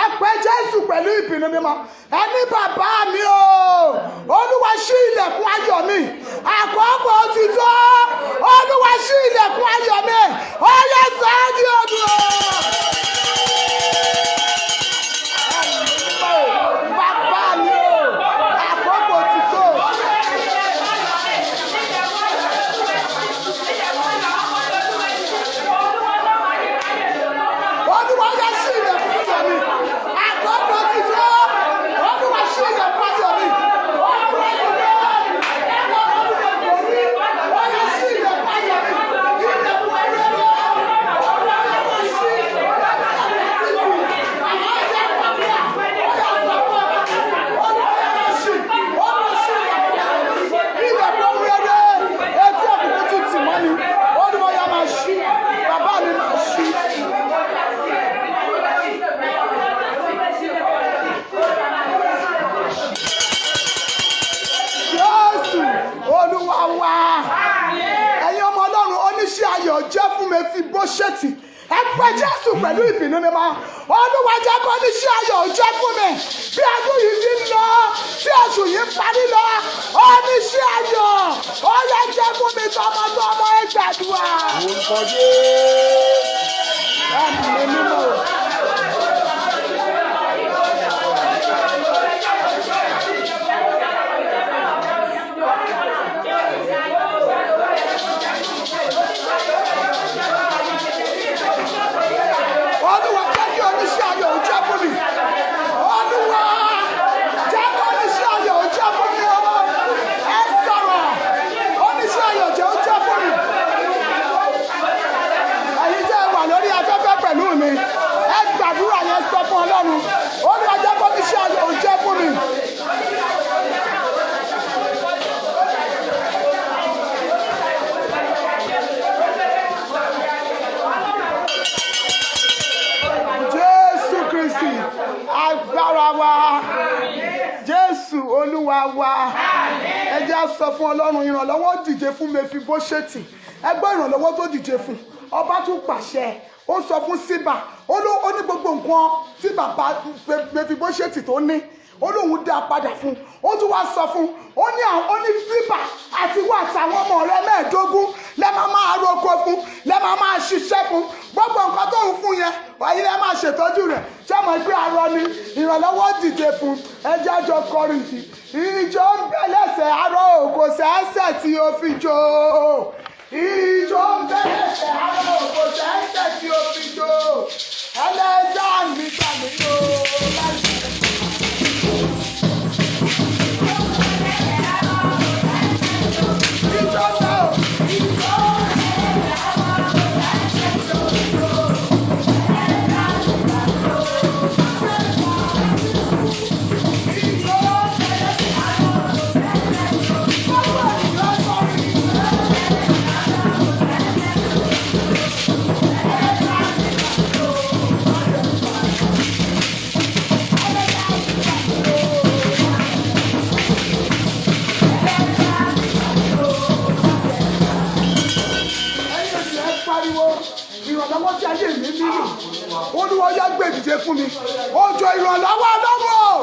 Ẹ pé Jésù pẹ̀lú ìbínú mímọ́. Ẹni bàbá mi o, Olúwa ṣí ilẹ̀kùn ayọ̀ mi. Àkókò ti tó. Olúwa ṣí ilẹ̀kùn ayọ̀ mi. Ó yẹ sọ́ọ́dí ọdún o. Bàbá mi o, àkókò ti tó. Olúwa yẹ ṣí ilẹ̀kùn ayọ̀ mi. Àkókò ti tó. Olúwa ṣí ilẹ̀kùn ayọ̀ mi. Olúwa yẹ Olúwa ṣí ilẹ̀kùn ayọ̀ mi. Ilẹ̀kùn ayọ̀ mi. Olúwa yẹ ṣí Ilẹ̀kùn rere etí òkùnkùn ti tì mọ́ mi. Olúwa yẹ máa ṣí. Bàbá mi máa ṣí. Jésù Olúwa wa. Ẹ̀yin ọmọ Ọlọ́run, oníṣẹ́ ayọ̀ jẹ́ fún Mẹfibóṣẹ́tì. Ẹ pé Jésù pẹ̀lú ìbínú mímọ́. Olúwa jẹ́ kó oníṣẹ́ ayọ̀ jẹ́ fún mi. Bí ọdún yìí ti ń lọ, tí oṣù yìí ń parí lọ, oníṣẹ́ ayọ̀ ó yẹ jẹ́ fún mi tọmọtọmọ, ẹ gbàdúrà. Orúkọ Jésù. Ẹ̀mí mímọ́. Olúwa jẹ́ kí oníṣẹ́ ayọ̀ ó jẹ́ fún mi. Olúwa jẹ́ kí oníṣẹ́ ayọ̀ ó jẹ́ fún mi o. Ẹ sọ̀rọ̀, oníṣẹ́ ayọ̀ jẹ́ ó jẹ́ fún mi. Ẹ̀yin tẹ́ ẹ wà lórí afẹ́fẹ́ pẹ̀lú mi, ẹ gbàdúrà yẹn sọ fún Ọlọ́run. Olúwa jẹ́ kí oníṣẹ́ ayọ̀ ó jẹ́ fún mi. Jésù Kristi agbára wa, Jésù Olúwa wa. Ẹ jẹ́ á sọ fún Ọlọ́run, ìrànlọ́wọ́ dìde fún Mẹfibóṣẹ́tì. Ẹ gbọ́ ìrànlọ́wọ́ tó dìde fún. Ọba tún pàṣẹ, ó sọ fún Síbà, ó ló ó ní gbogbo nǹkan tí bàbá Mẹfibóṣẹ́tì tó ní, ó lóun dá a padà fún. Ó tún wá sọ fún, ó ní àwọn, ó ní Síbà àti wà àtàwọn ọmọ rẹ 15 lẹ máa máa roko fún, lẹ máa máa ṣiṣẹ́ fún. Gbogbo nǹkan tó ń fún yẹn, wàyí lẹ máa ṣètọ́jú rẹ̀. Ṣé mo pé arọ ni ìrànlọ́wọ́ dìde fún? Ẹjẹ́ àjọ kọrin yìí. Ìjọ ń bẹ lẹ́sẹ̀ arọ, kò sẹ́sẹ̀ tí ó fi jó. Ìjọ ń bẹ lẹ́sẹ̀ arọ, kò sẹ́sẹ̀ tí ó fi jó. Ẹlẹ́dàá mi gbà mí lò láti. Ìjọ náà, ìjọ. Ẹ̀yin èsì, ẹ pariwo ìrànlọ́wọ́ tí ayé mi nílò. Olúwa yá gbé dìde fún mi. Òjò ìrànlọ́wọ́ Ọlọ́run o,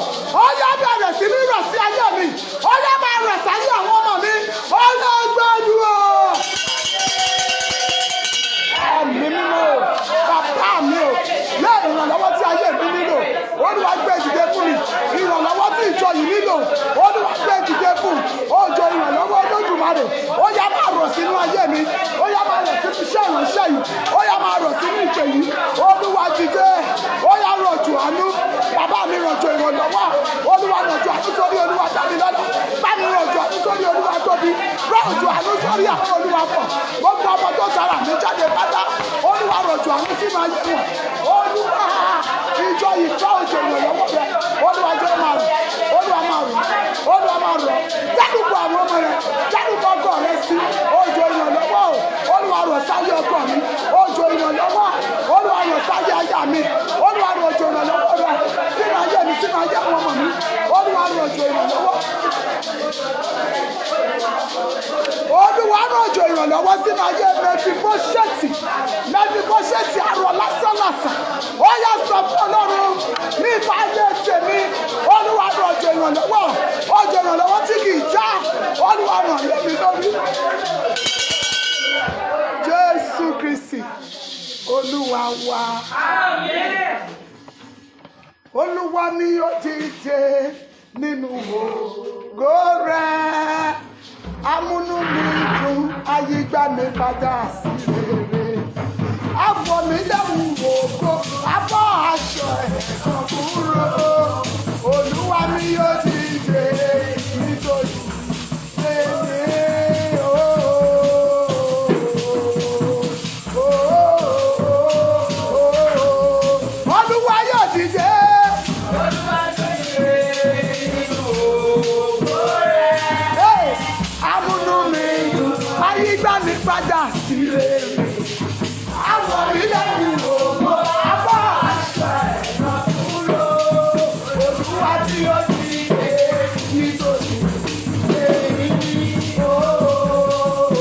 ó yá bẹ̀rẹ̀ sí ní rọ̀ sí ayé mi, ó yá máa rọ̀ sáyé àwọn ọmọ mi. Ó yá gbàdúrà. Ẹ̀mí mímọ́ o, bàbá mi o, yá ìrànlọ́wọ́ tí ayé mi nílò, Olúwa gbé dìde fún mi. Ìrànlọ́wọ́ tí ìjọ yìí nílò, Olúwa gbé dìde fún. Òjò ìrànlọ́wọ́ Olódùmarè, ó yá máa rọ̀ sínú ayé mi, ó yá máa rọ̀ sínú iṣẹ́ ìránṣẹ́ yìí, ó yá máa rọ̀ sínú ìpè yìí. Olúwa dìde, ó yá rọ̀jò àánú. Bàbá mi, rọ̀jò ìrànlọ́wọ́. Olúwa, rọ̀jò àánú sórí Olúwa dámilọ́lá. Bá mi rọ̀jò àánú sórí Olúwa tóbi. Rọ̀jò àánú sórí àwọn Olúwa pọ̀, gbogbo ọmọ tó tara mi jáde pátá. Olúwa, rọ̀jò àánú sínú ayé wọn. Olúwa, ìjọ ìfẹ́ òjò ìrànlọ́wọ́ rẹ. Olúwa jẹ́ máa rọ̀, Olúwa máa rọ̀, Olúwa máa rọ̀. Dárúkọ àwọn ọmọ rẹ, dárúkọ ọkọ rẹ sí òjò ìrànlọ́wọ́ o. Olúwa, rọ̀ sáyé ọkọ mi òjò ìrànlọ́wọ́. Olúwa, rọ̀ sáyé aya mi. Olúwa, rọ̀ òjò ìrànlọ́wọ́ rẹ sínú ayé mi, sínú ayé àwọn ọmọ mi. Olúwa, rọ̀ òjò ìrànlọ́wọ́. Olúwa, rọ̀ òjò. Ìrànlọ́wọ́ sínú ayé Mẹfibóṣẹ́tì. Mẹfibóṣẹ́tì arọ lásánlàsàn. Ó yá, sọ fún Ọlọ́run nípa ayé tèmi. Olúwa, rọ̀jò ìrànlọ́wọ́, òjò ìrànlọ́wọ́ tí kì í já. Olúwa, ràn lé mi lórí. Jésù Kristi Olúwa wa. Olúwa mi yóò dìde nínú ògo rẹ̀, amúnú mi dùn, ayígbá mi padà sí rere, àwọ̀ mi lẹ́wù ògo, abọ́ aṣọ ẹ̀gàn kúrò. Olúwa mi yóò dìde nítorí tèmi. Oh, oh, oh, oh. Olúwa yóò dìde. Olúwa dìde nínú ògo rẹ̀. Hey, amúnú mi dùn, ayígbá mi padà sí rere. Àwọ̀ mi lẹ́nu ògo, abọ́ aṣọ ẹ̀gàn kúrò. Olúwa tí ó dìde nítorí èmi. Oh, oh,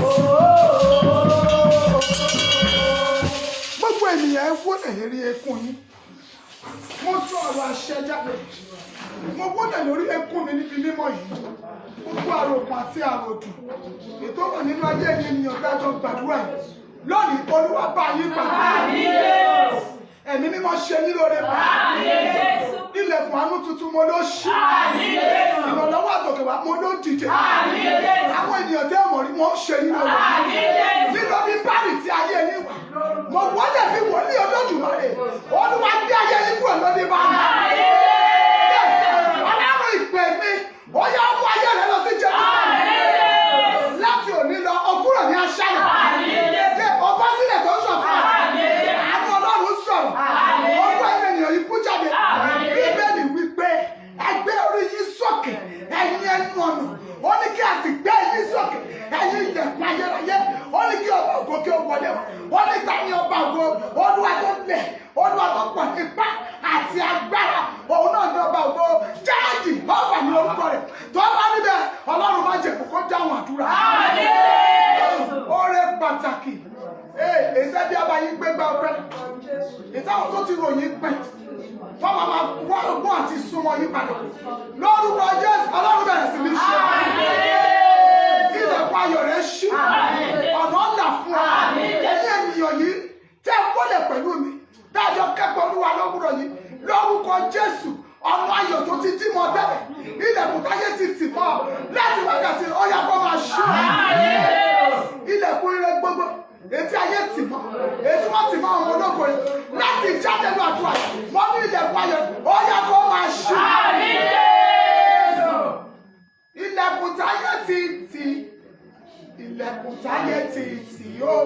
oh. Gbogbo ènìyàn, ẹ wólẹ̀ lérí eékún yín. Mo sọ ọ̀rọ̀ àṣẹ jáde. Mo wólẹ̀ lórí eékún mi níbi mímọ́ yìí. Gbogbo àròkàn àti àròdù ètò wà nínú ayé yìí, ènìyàn dájọ́ gbàdúrà yìí lónìí, Olúwa bá yín pàdé. Ẹ̀mí Mímọ́ ṣe yín lóore pa. Ilẹ̀kùn àánú tuntun, mo ló ṣí. Ìrànlọ́wọ́ àtòkè wá, mo ló dìde. Àwọn ènìyàn tẹ́ mọ̀ rí, wọ́n ṣe yín lóore. Nítorí báàlì tí ayé yín wà, mo wọlé bí wòlíì Olódùmarè. Olúwa gbé ayé yín kúrò lóde báyìí. Ọlọ́run ìpè mi, ó yá, mú ayé rẹ lọ sí Jerusalem. Láti òní lọ, o kúrò ní aṣálẹ̀. Ọba sílẹ̀ tó ń sọ fún ọ. Àánú Ọlọ́run sọ̀rọ̀. Ọgbọ́n ẹ̀yìn ènìyàn yìí kú jáde. Bíbélì wípé, "Ẹ gbé orí yín sókè, ẹ̀yin ẹnu ọ̀nà." Ó ní kí a sì gbé yín sókè, ẹ̀yin ilẹ̀kùn ayérayé. Ó ní kí ọba ògo kí ó wọlé wá. Ó ní ta ni ọba ògo? Olúwa tó lẹ̀, Olúwa tó pọ̀ nípa àti agbára. Òun náà ní ọba ògo. Jáàjì ọba ní orúkọ rẹ̀. Tó bá níbẹ̀, Ọlọ́run má jẹ́ kókó dáhùn àdúrà. Oore pàtàkì. Èyí tẹ́ bí a bá yín gbégbá ọpẹ́. Ìtàwọn tó ti ròyìn pẹ́. Tó máa ma wá ọgbọ́n àti súnmọ́ yín padà. Lórúkọ Jésù, Ọlọ́run bẹ̀rẹ̀ sí ní ṣe. Ilẹ̀kùn ayọ̀ rẹ̀ ṣí. Ọ̀nà ńlá fún ọ. Ẹ̀yin ènìyàn yìí, tẹ́ ẹ wọlé pẹ̀lú mi. Dájọ́ kẹ́kọ̀ọ́ Olúwa lówùrọ̀ yìí. Lórúkọ Jésù, ọ̀nà ayọ̀ tó ti dí mọ́ tẹ́lẹ̀. Ilẹ̀kùn táyé ti tì mọ́. Láti wákàtí, ó yá, kó máa ṣí. Ilẹ̀kùn ire gbogbo etí ayé tì mọ́, etí wọ́n tì mọ́ ọmọ ológo yìí láti jáde ní àdúrà, wọ́n ní ilẹ̀kùn ayọ̀, ó yá, kó máa ṣí. Ilẹ̀kùn táyé ti tì, ilẹ̀kùn táyé ti tì ó,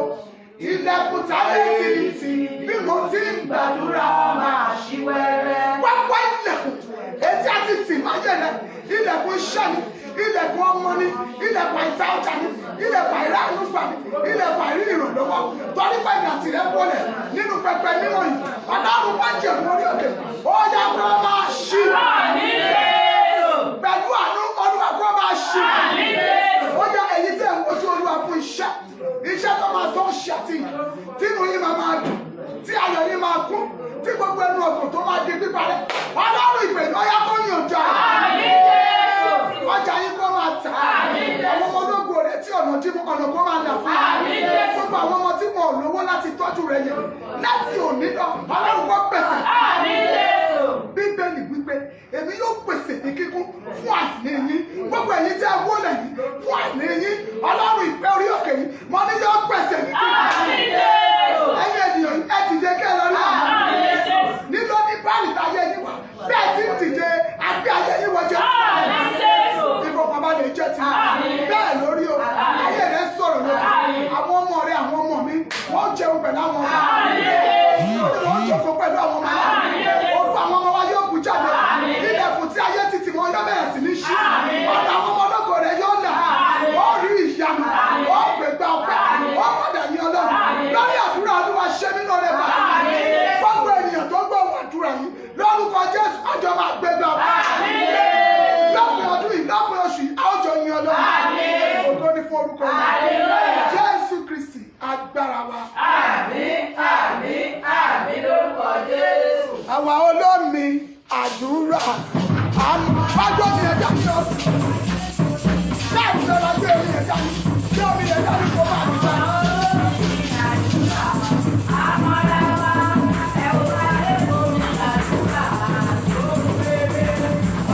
ilẹ̀kùn táyé ti tì, bí mo ti ń gbàdúrà, Máa ṣí wẹ́rẹ́. Pápá ilẹ̀kùn etí àti tì máa yẹ rẹ, ilẹ̀kùn iṣẹ́ ni, ilẹ̀kùn ọmọ ni, ilẹ̀kùn àìsàn ọjà ni, ilẹ̀kùn àìráàánú gbà ni, ilẹ̀kùn àìrí ìrànlọ́wọ́, torí pé ní àtìrẹ́ wọlé nínú pẹpẹ mímọ́ yìí, Ọlọ́run má jẹ̀ mórí òkè, ó yá, kó máa ṣí. Pẹ̀lú àánú Olúwa, kó máa ṣí. Ó yá, èyí tí ẹ̀ ń wojú Olúwa fún iṣẹ́, iṣẹ́ tó máa tó ṣe àtìyàn, tínú yín máa máa dùn, tí ayọ̀ yín máa kún, tí gbogbo ẹnu ọkàn tó máa di píparẹ́, Ọlọ́run ìpè, ó yá, kó yàn jà. Ọjà yín kó máa tà. Àwọn ọmọ ológo rẹ tí ọ̀nà dí mọ́, ọ̀nà kó máa là fún yín. Gbogbo àwọn ọmọ tí wọn ò lówó láti tọ́jú rẹ yẹn, láti òní lọ, Ọlọ́run kó pèsè. Bíbélì wípé, "Èmi yóò pèsè ní kíkún fún àìní yín." Gbogbo ẹ̀yin tí ẹ wólẹ̀ yìí, fún àìní yín, Ọlọ́run ìpè orí òkè yìí, mo ní yóò pèsè ní kíkún. Ẹ̀yin ènìyàn yìí, ẹ dìde kẹ́ ẹ lọ rí àwọn nílò ní báyìí táyé yín wà. Bẹ́ẹ̀ tí ń dìde, àgbé ayé yín wọ jẹ́. Ìfọ̀kànbalẹ̀ jẹ́ ti bẹ́ẹ̀ lórí o. Ayé rẹ̀ sọ̀rọ̀ lókè. Àwọn ọmọ rẹ̀, àwọn ọmọ mi, wọ́n jẹun pẹ̀lú àwọn ọmọ, wọ́n jókòó pẹ̀lú àwọn ọmọ. Orúkọ àwọn ọmọ wa yóò kú jáde. Ilẹ̀kùn tí ayé ti tì wọ́n yóò bẹ̀rẹ̀ sí ní ṣí. Ọ̀nà àwọn ọmọ ológo rẹ̀ yóò là. Ó rí ìyanu, ó gbégbá ọpẹ́, ó padà ní Ọlọ́run lórí àdúrà. Olúwa ṣe mí lóore bàtà. Gbogbo ènìyàn tó gbọ́ ohùn àdúrà yìí, lórúkọ Jésù, àjọ máa gbégbá ọpẹ́ lọ́pọ̀ ọdún yìí, lọ́pọ̀ oṣù yìí, a ó jọ yin Ọlọ́run. orúkọ rẹ̀. Jésù Kristi agbára wa. Àmín, àmín, àmín lórúkọ Jésù. Àwa olómi àdúrà. Wájú omi ẹ̀dá ni ó. Ṣé ìjọba gbé omi ẹ̀dá ni? Gbé omi ẹ̀dá ni kò máa dùn.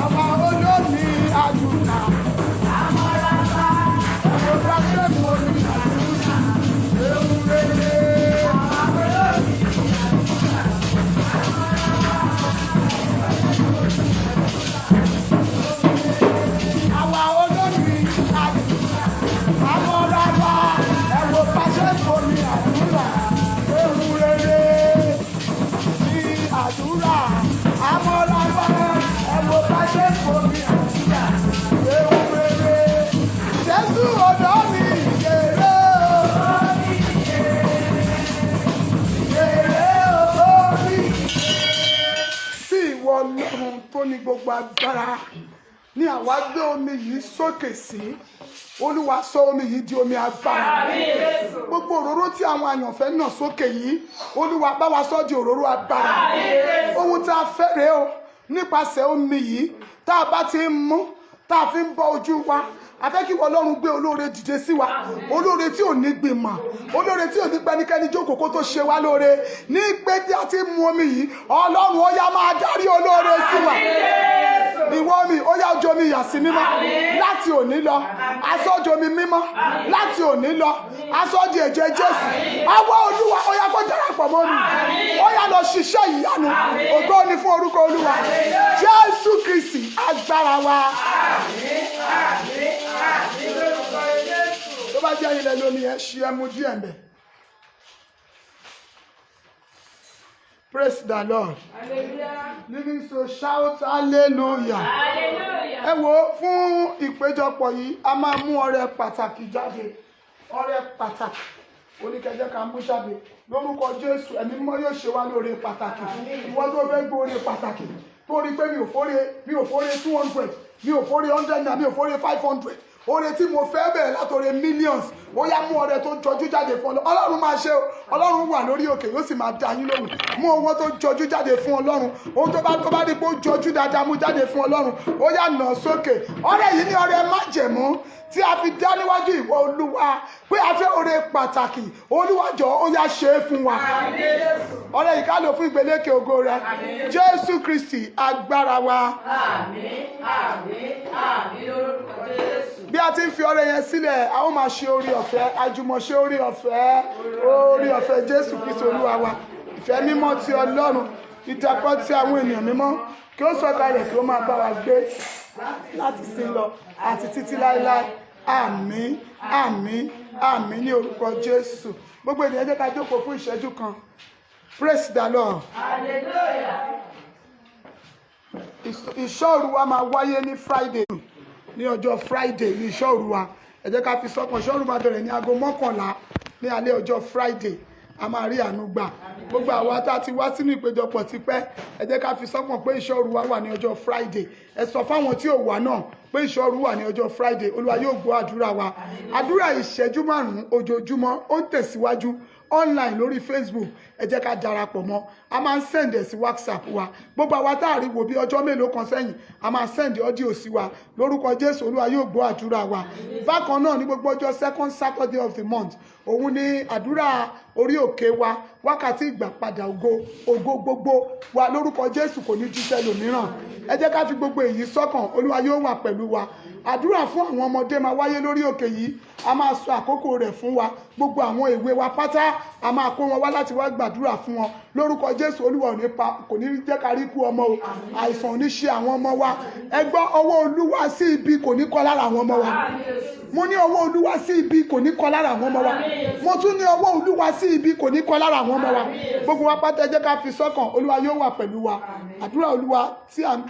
Àwa olómi àdúrà. Àwòrán ṣẹ́gun omi àdúrà. Ewu rere. Àwa olómi àdúrà. Àmọ́ra wa ẹ̀wò pàṣẹ omi àdúrà. Ewu rere ní àdúrà. Àmọ́ra wa ẹ̀wò pàṣẹ omi àdúrà. Ewu rere. Jésù ọ̀dọ́ mi ìyèrè o. Ìyèrè orí. Sí ìwọ Ọlọ́run tó ní gbogbo agbára ní àwa gbé omi yìí sókè sí. Olúwa, sọ omi yìí di omi agbára. Gbogbo òróró tí àwọn àyànfẹ́ náà sókè yìí, Olúwa, bá wa sọ di òróró agbára. Ohun tá a fẹ́ rèé o. Nípasẹ̀ omi yìí tá a bá ti ń mú, tá a fi ń bọ́ ojú wa, a fẹ́ kí ìwọ Ọlọ́run gbé olóore dìde sí wa, olóore tí ò ní gbìmọ̀, olóore tí ò ní pẹ́nikẹ́ni jókòó kó tó ṣe wá lóore. Ní pé tí a ti mu omi yìí, Ọlọ́run, ó yá, máa darí olóore sí wa. Ìwọ mi, ó yá, ojú omi yà sí mímọ́ láti òní lọ. Aṣọ́jú omi mímọ́ láti òní lọ, aṣọ́jú ẹ̀jẹ̀ Jésù. Ọwọ́ Olúwa, ó yá, kó darapọ̀ mọ́ mi, ó yá, lọ ṣiṣẹ́ ìyanu. Ògo ni fún orúkọ Olúwa. Jésù Kristi agbára wa. Àmín, àmín, àmín lórúkọ Jésù. Tó bá jẹ́ ilẹ̀ lómi ẹ̀ ṣí ẹ mú díẹ̀ mbẹ̀. Praise the Lord. Hallelujah. Living so shout hallelujah. Hallelujah. Ẹ wo, fún ìpéjọpọ̀ yìí, a máa mú ọrẹ pàtàkì jáde. Ọrẹ pàtàkì oníkẹjẹ ká mú jáde. Lórúkọ Jésù, Ẹ̀mí Mímọ́ yóò ṣe wá lóore pàtàkì. Ìwọ tó fẹ́ gbóore pàtàkì, tó rí pé mi ò fóore 200, mi ò fóore 100 naira, mi ò fóore 500, oore tí mo fẹ́ bẹ̀rẹ̀ látòrè millions, ó yá, mú ọrẹ tó jọjú jáde fún Ọlọ́run. Ọlọ́run máa ṣe o. Ọlọ́run wà lórí òkè, yóò sì máa dá yín lóhùn. Mú owó tó jọjú jáde fún Ọlọ́run. Ohun tó bá rí pé ó jọjú dáadáa, mú jáde fún Ọlọ́run. Ó yá, nà sókè. Ọrẹ yìí ní ọrẹ májẹ̀mú tí a fi dá níwájú ìwọ Olúwa pé a fẹ́ oore pàtàkì. Olúwa, jọ̀ọ́, ó yá, ṣe é fún wa. Ọrẹ yìí ká lò fún ìgbélékè ògo rẹ. Jésù Kristi agbára wa. Àmín, àmín, àmín lórúkọ Jésù. Bí a ti ń fi ọrẹ yẹn sílẹ̀, a ó máa ṣe orí ọ̀fẹ́ àjùmọ̀ṣe, orí ọ̀fẹ́, orí ọ̀fẹ́ Jésù Kristi Olúwa wa, ìfẹ́ mímọ́ ti Ọlọ́run, ìdàpọ̀ ti àwọn ènìyàn mímọ́, kí ó sọ̀kalẹ̀, kí ó máa bá wa gbé láti sin lọ àti títí láéláé. Àmín, àmín, àmín ní orúkọ Jésù. Gbogbo ènìyàn, jẹ́ ká jókòó fún ìṣẹ́jú kan. Praise the Lord. Hallelujah. Ìṣọ́ òru wa máa wáyé ní Friday, ní ọjọ́ Friday ní ìṣọ́ òru wa. Ẹ jẹ́ ká fi sọ́kàn. Ìṣọ́ òru máa bẹ̀rẹ̀ ní aago 11 ní alẹ́ ọjọ́ Friday. A máa rí àánú gbà. Gbogbo àwa tá a ti wá sínú ìpéjọpọ̀ tipẹ́, ẹ jẹ́ ká fi sọ́kàn pé ìṣọ́ òru wa wà ní ọjọ́ Friday. Ẹ sọ fáwọn tí ò wá náà pé ìṣọ́ òru wà ní ọjọ́ Friday. Olúwa yóò gbọ́ àdúrà wa. Àdúrà ìṣẹ́jú 5 ojoojúmọ́ ó ń tẹ̀síwájú online lórí Facebook. Ẹ jẹ́ ká darapọ̀ mọ́. A máa ń send ẹ̀ sí WhatsApp wa. Gbogbo àwa tá a rí wò bí ọjọ́ mélòó kan sẹ́yìn, a máa send audio sí wa. Lórúkọ Jésù, Olúwa yóò gbọ́ àdúrà wa. Bákan náà, ní gbogbo ọjọ́ second Saturday of the month, òun ni àdúrà orí òkè wa, wákàtí ìgbàpadà ògo. Ògo gbogbo wa, lórúkọ Jésù, kò ní jíṣẹ́ lòmíràn. Ẹ jẹ́ ká fi gbogbo èyí sọ́kàn. Olúwa yóò wà pẹ̀lú wa. Àdúrà fún àwọn ọmọdé máa wáyé lórí òkè yìí. A máa sọ àkókò rẹ̀ fún wa. Gbogbo àwọn èwe wa pátá, a máa kó wọn wá láti wá gbàdúrà fún wọn. Lórúkọ Jésù, Olúwa ò ní pa, kò ní jẹ́ ká rí kú ọmọ o. Àìsàn ò ní ṣe àwọn ọmọ wa. Ẹ gbọ́, ọwọ́ Olúwa sí ibi kò ní kọ lára àwọn ọmọ wa. Mo ní ọwọ́ Olúwa sí ibi kò ní kọ lára àwọn ọmọ wa. Mo tún ní ọwọ́ Olúwa sí ibi kò ní kọ lára àwọn ọmọ wa. Gbogbo wa pátá, ẹ jẹ́ ká fi sọ́kàn. Olúwa yóò wà pẹ̀lú wa. Àdúrà Olúwa tí à ń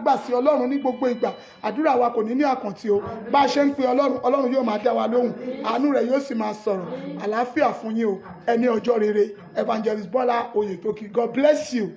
gbà sí Ọlọ́run ní gbogbo ìgbà, àdúrà wa kò ní ní àkàntì o. Bá a ṣe ń pe Ọlọ́run, Ọlọ́run yóò máa dá wa lóhùn, àánú rẹ̀ yóò sì máa sọ̀rọ̀. Àlàáfíà fún yín o. Ẹni ọjọ́ rere. Evangelist Bọ́lá Oyètókì. God bless you.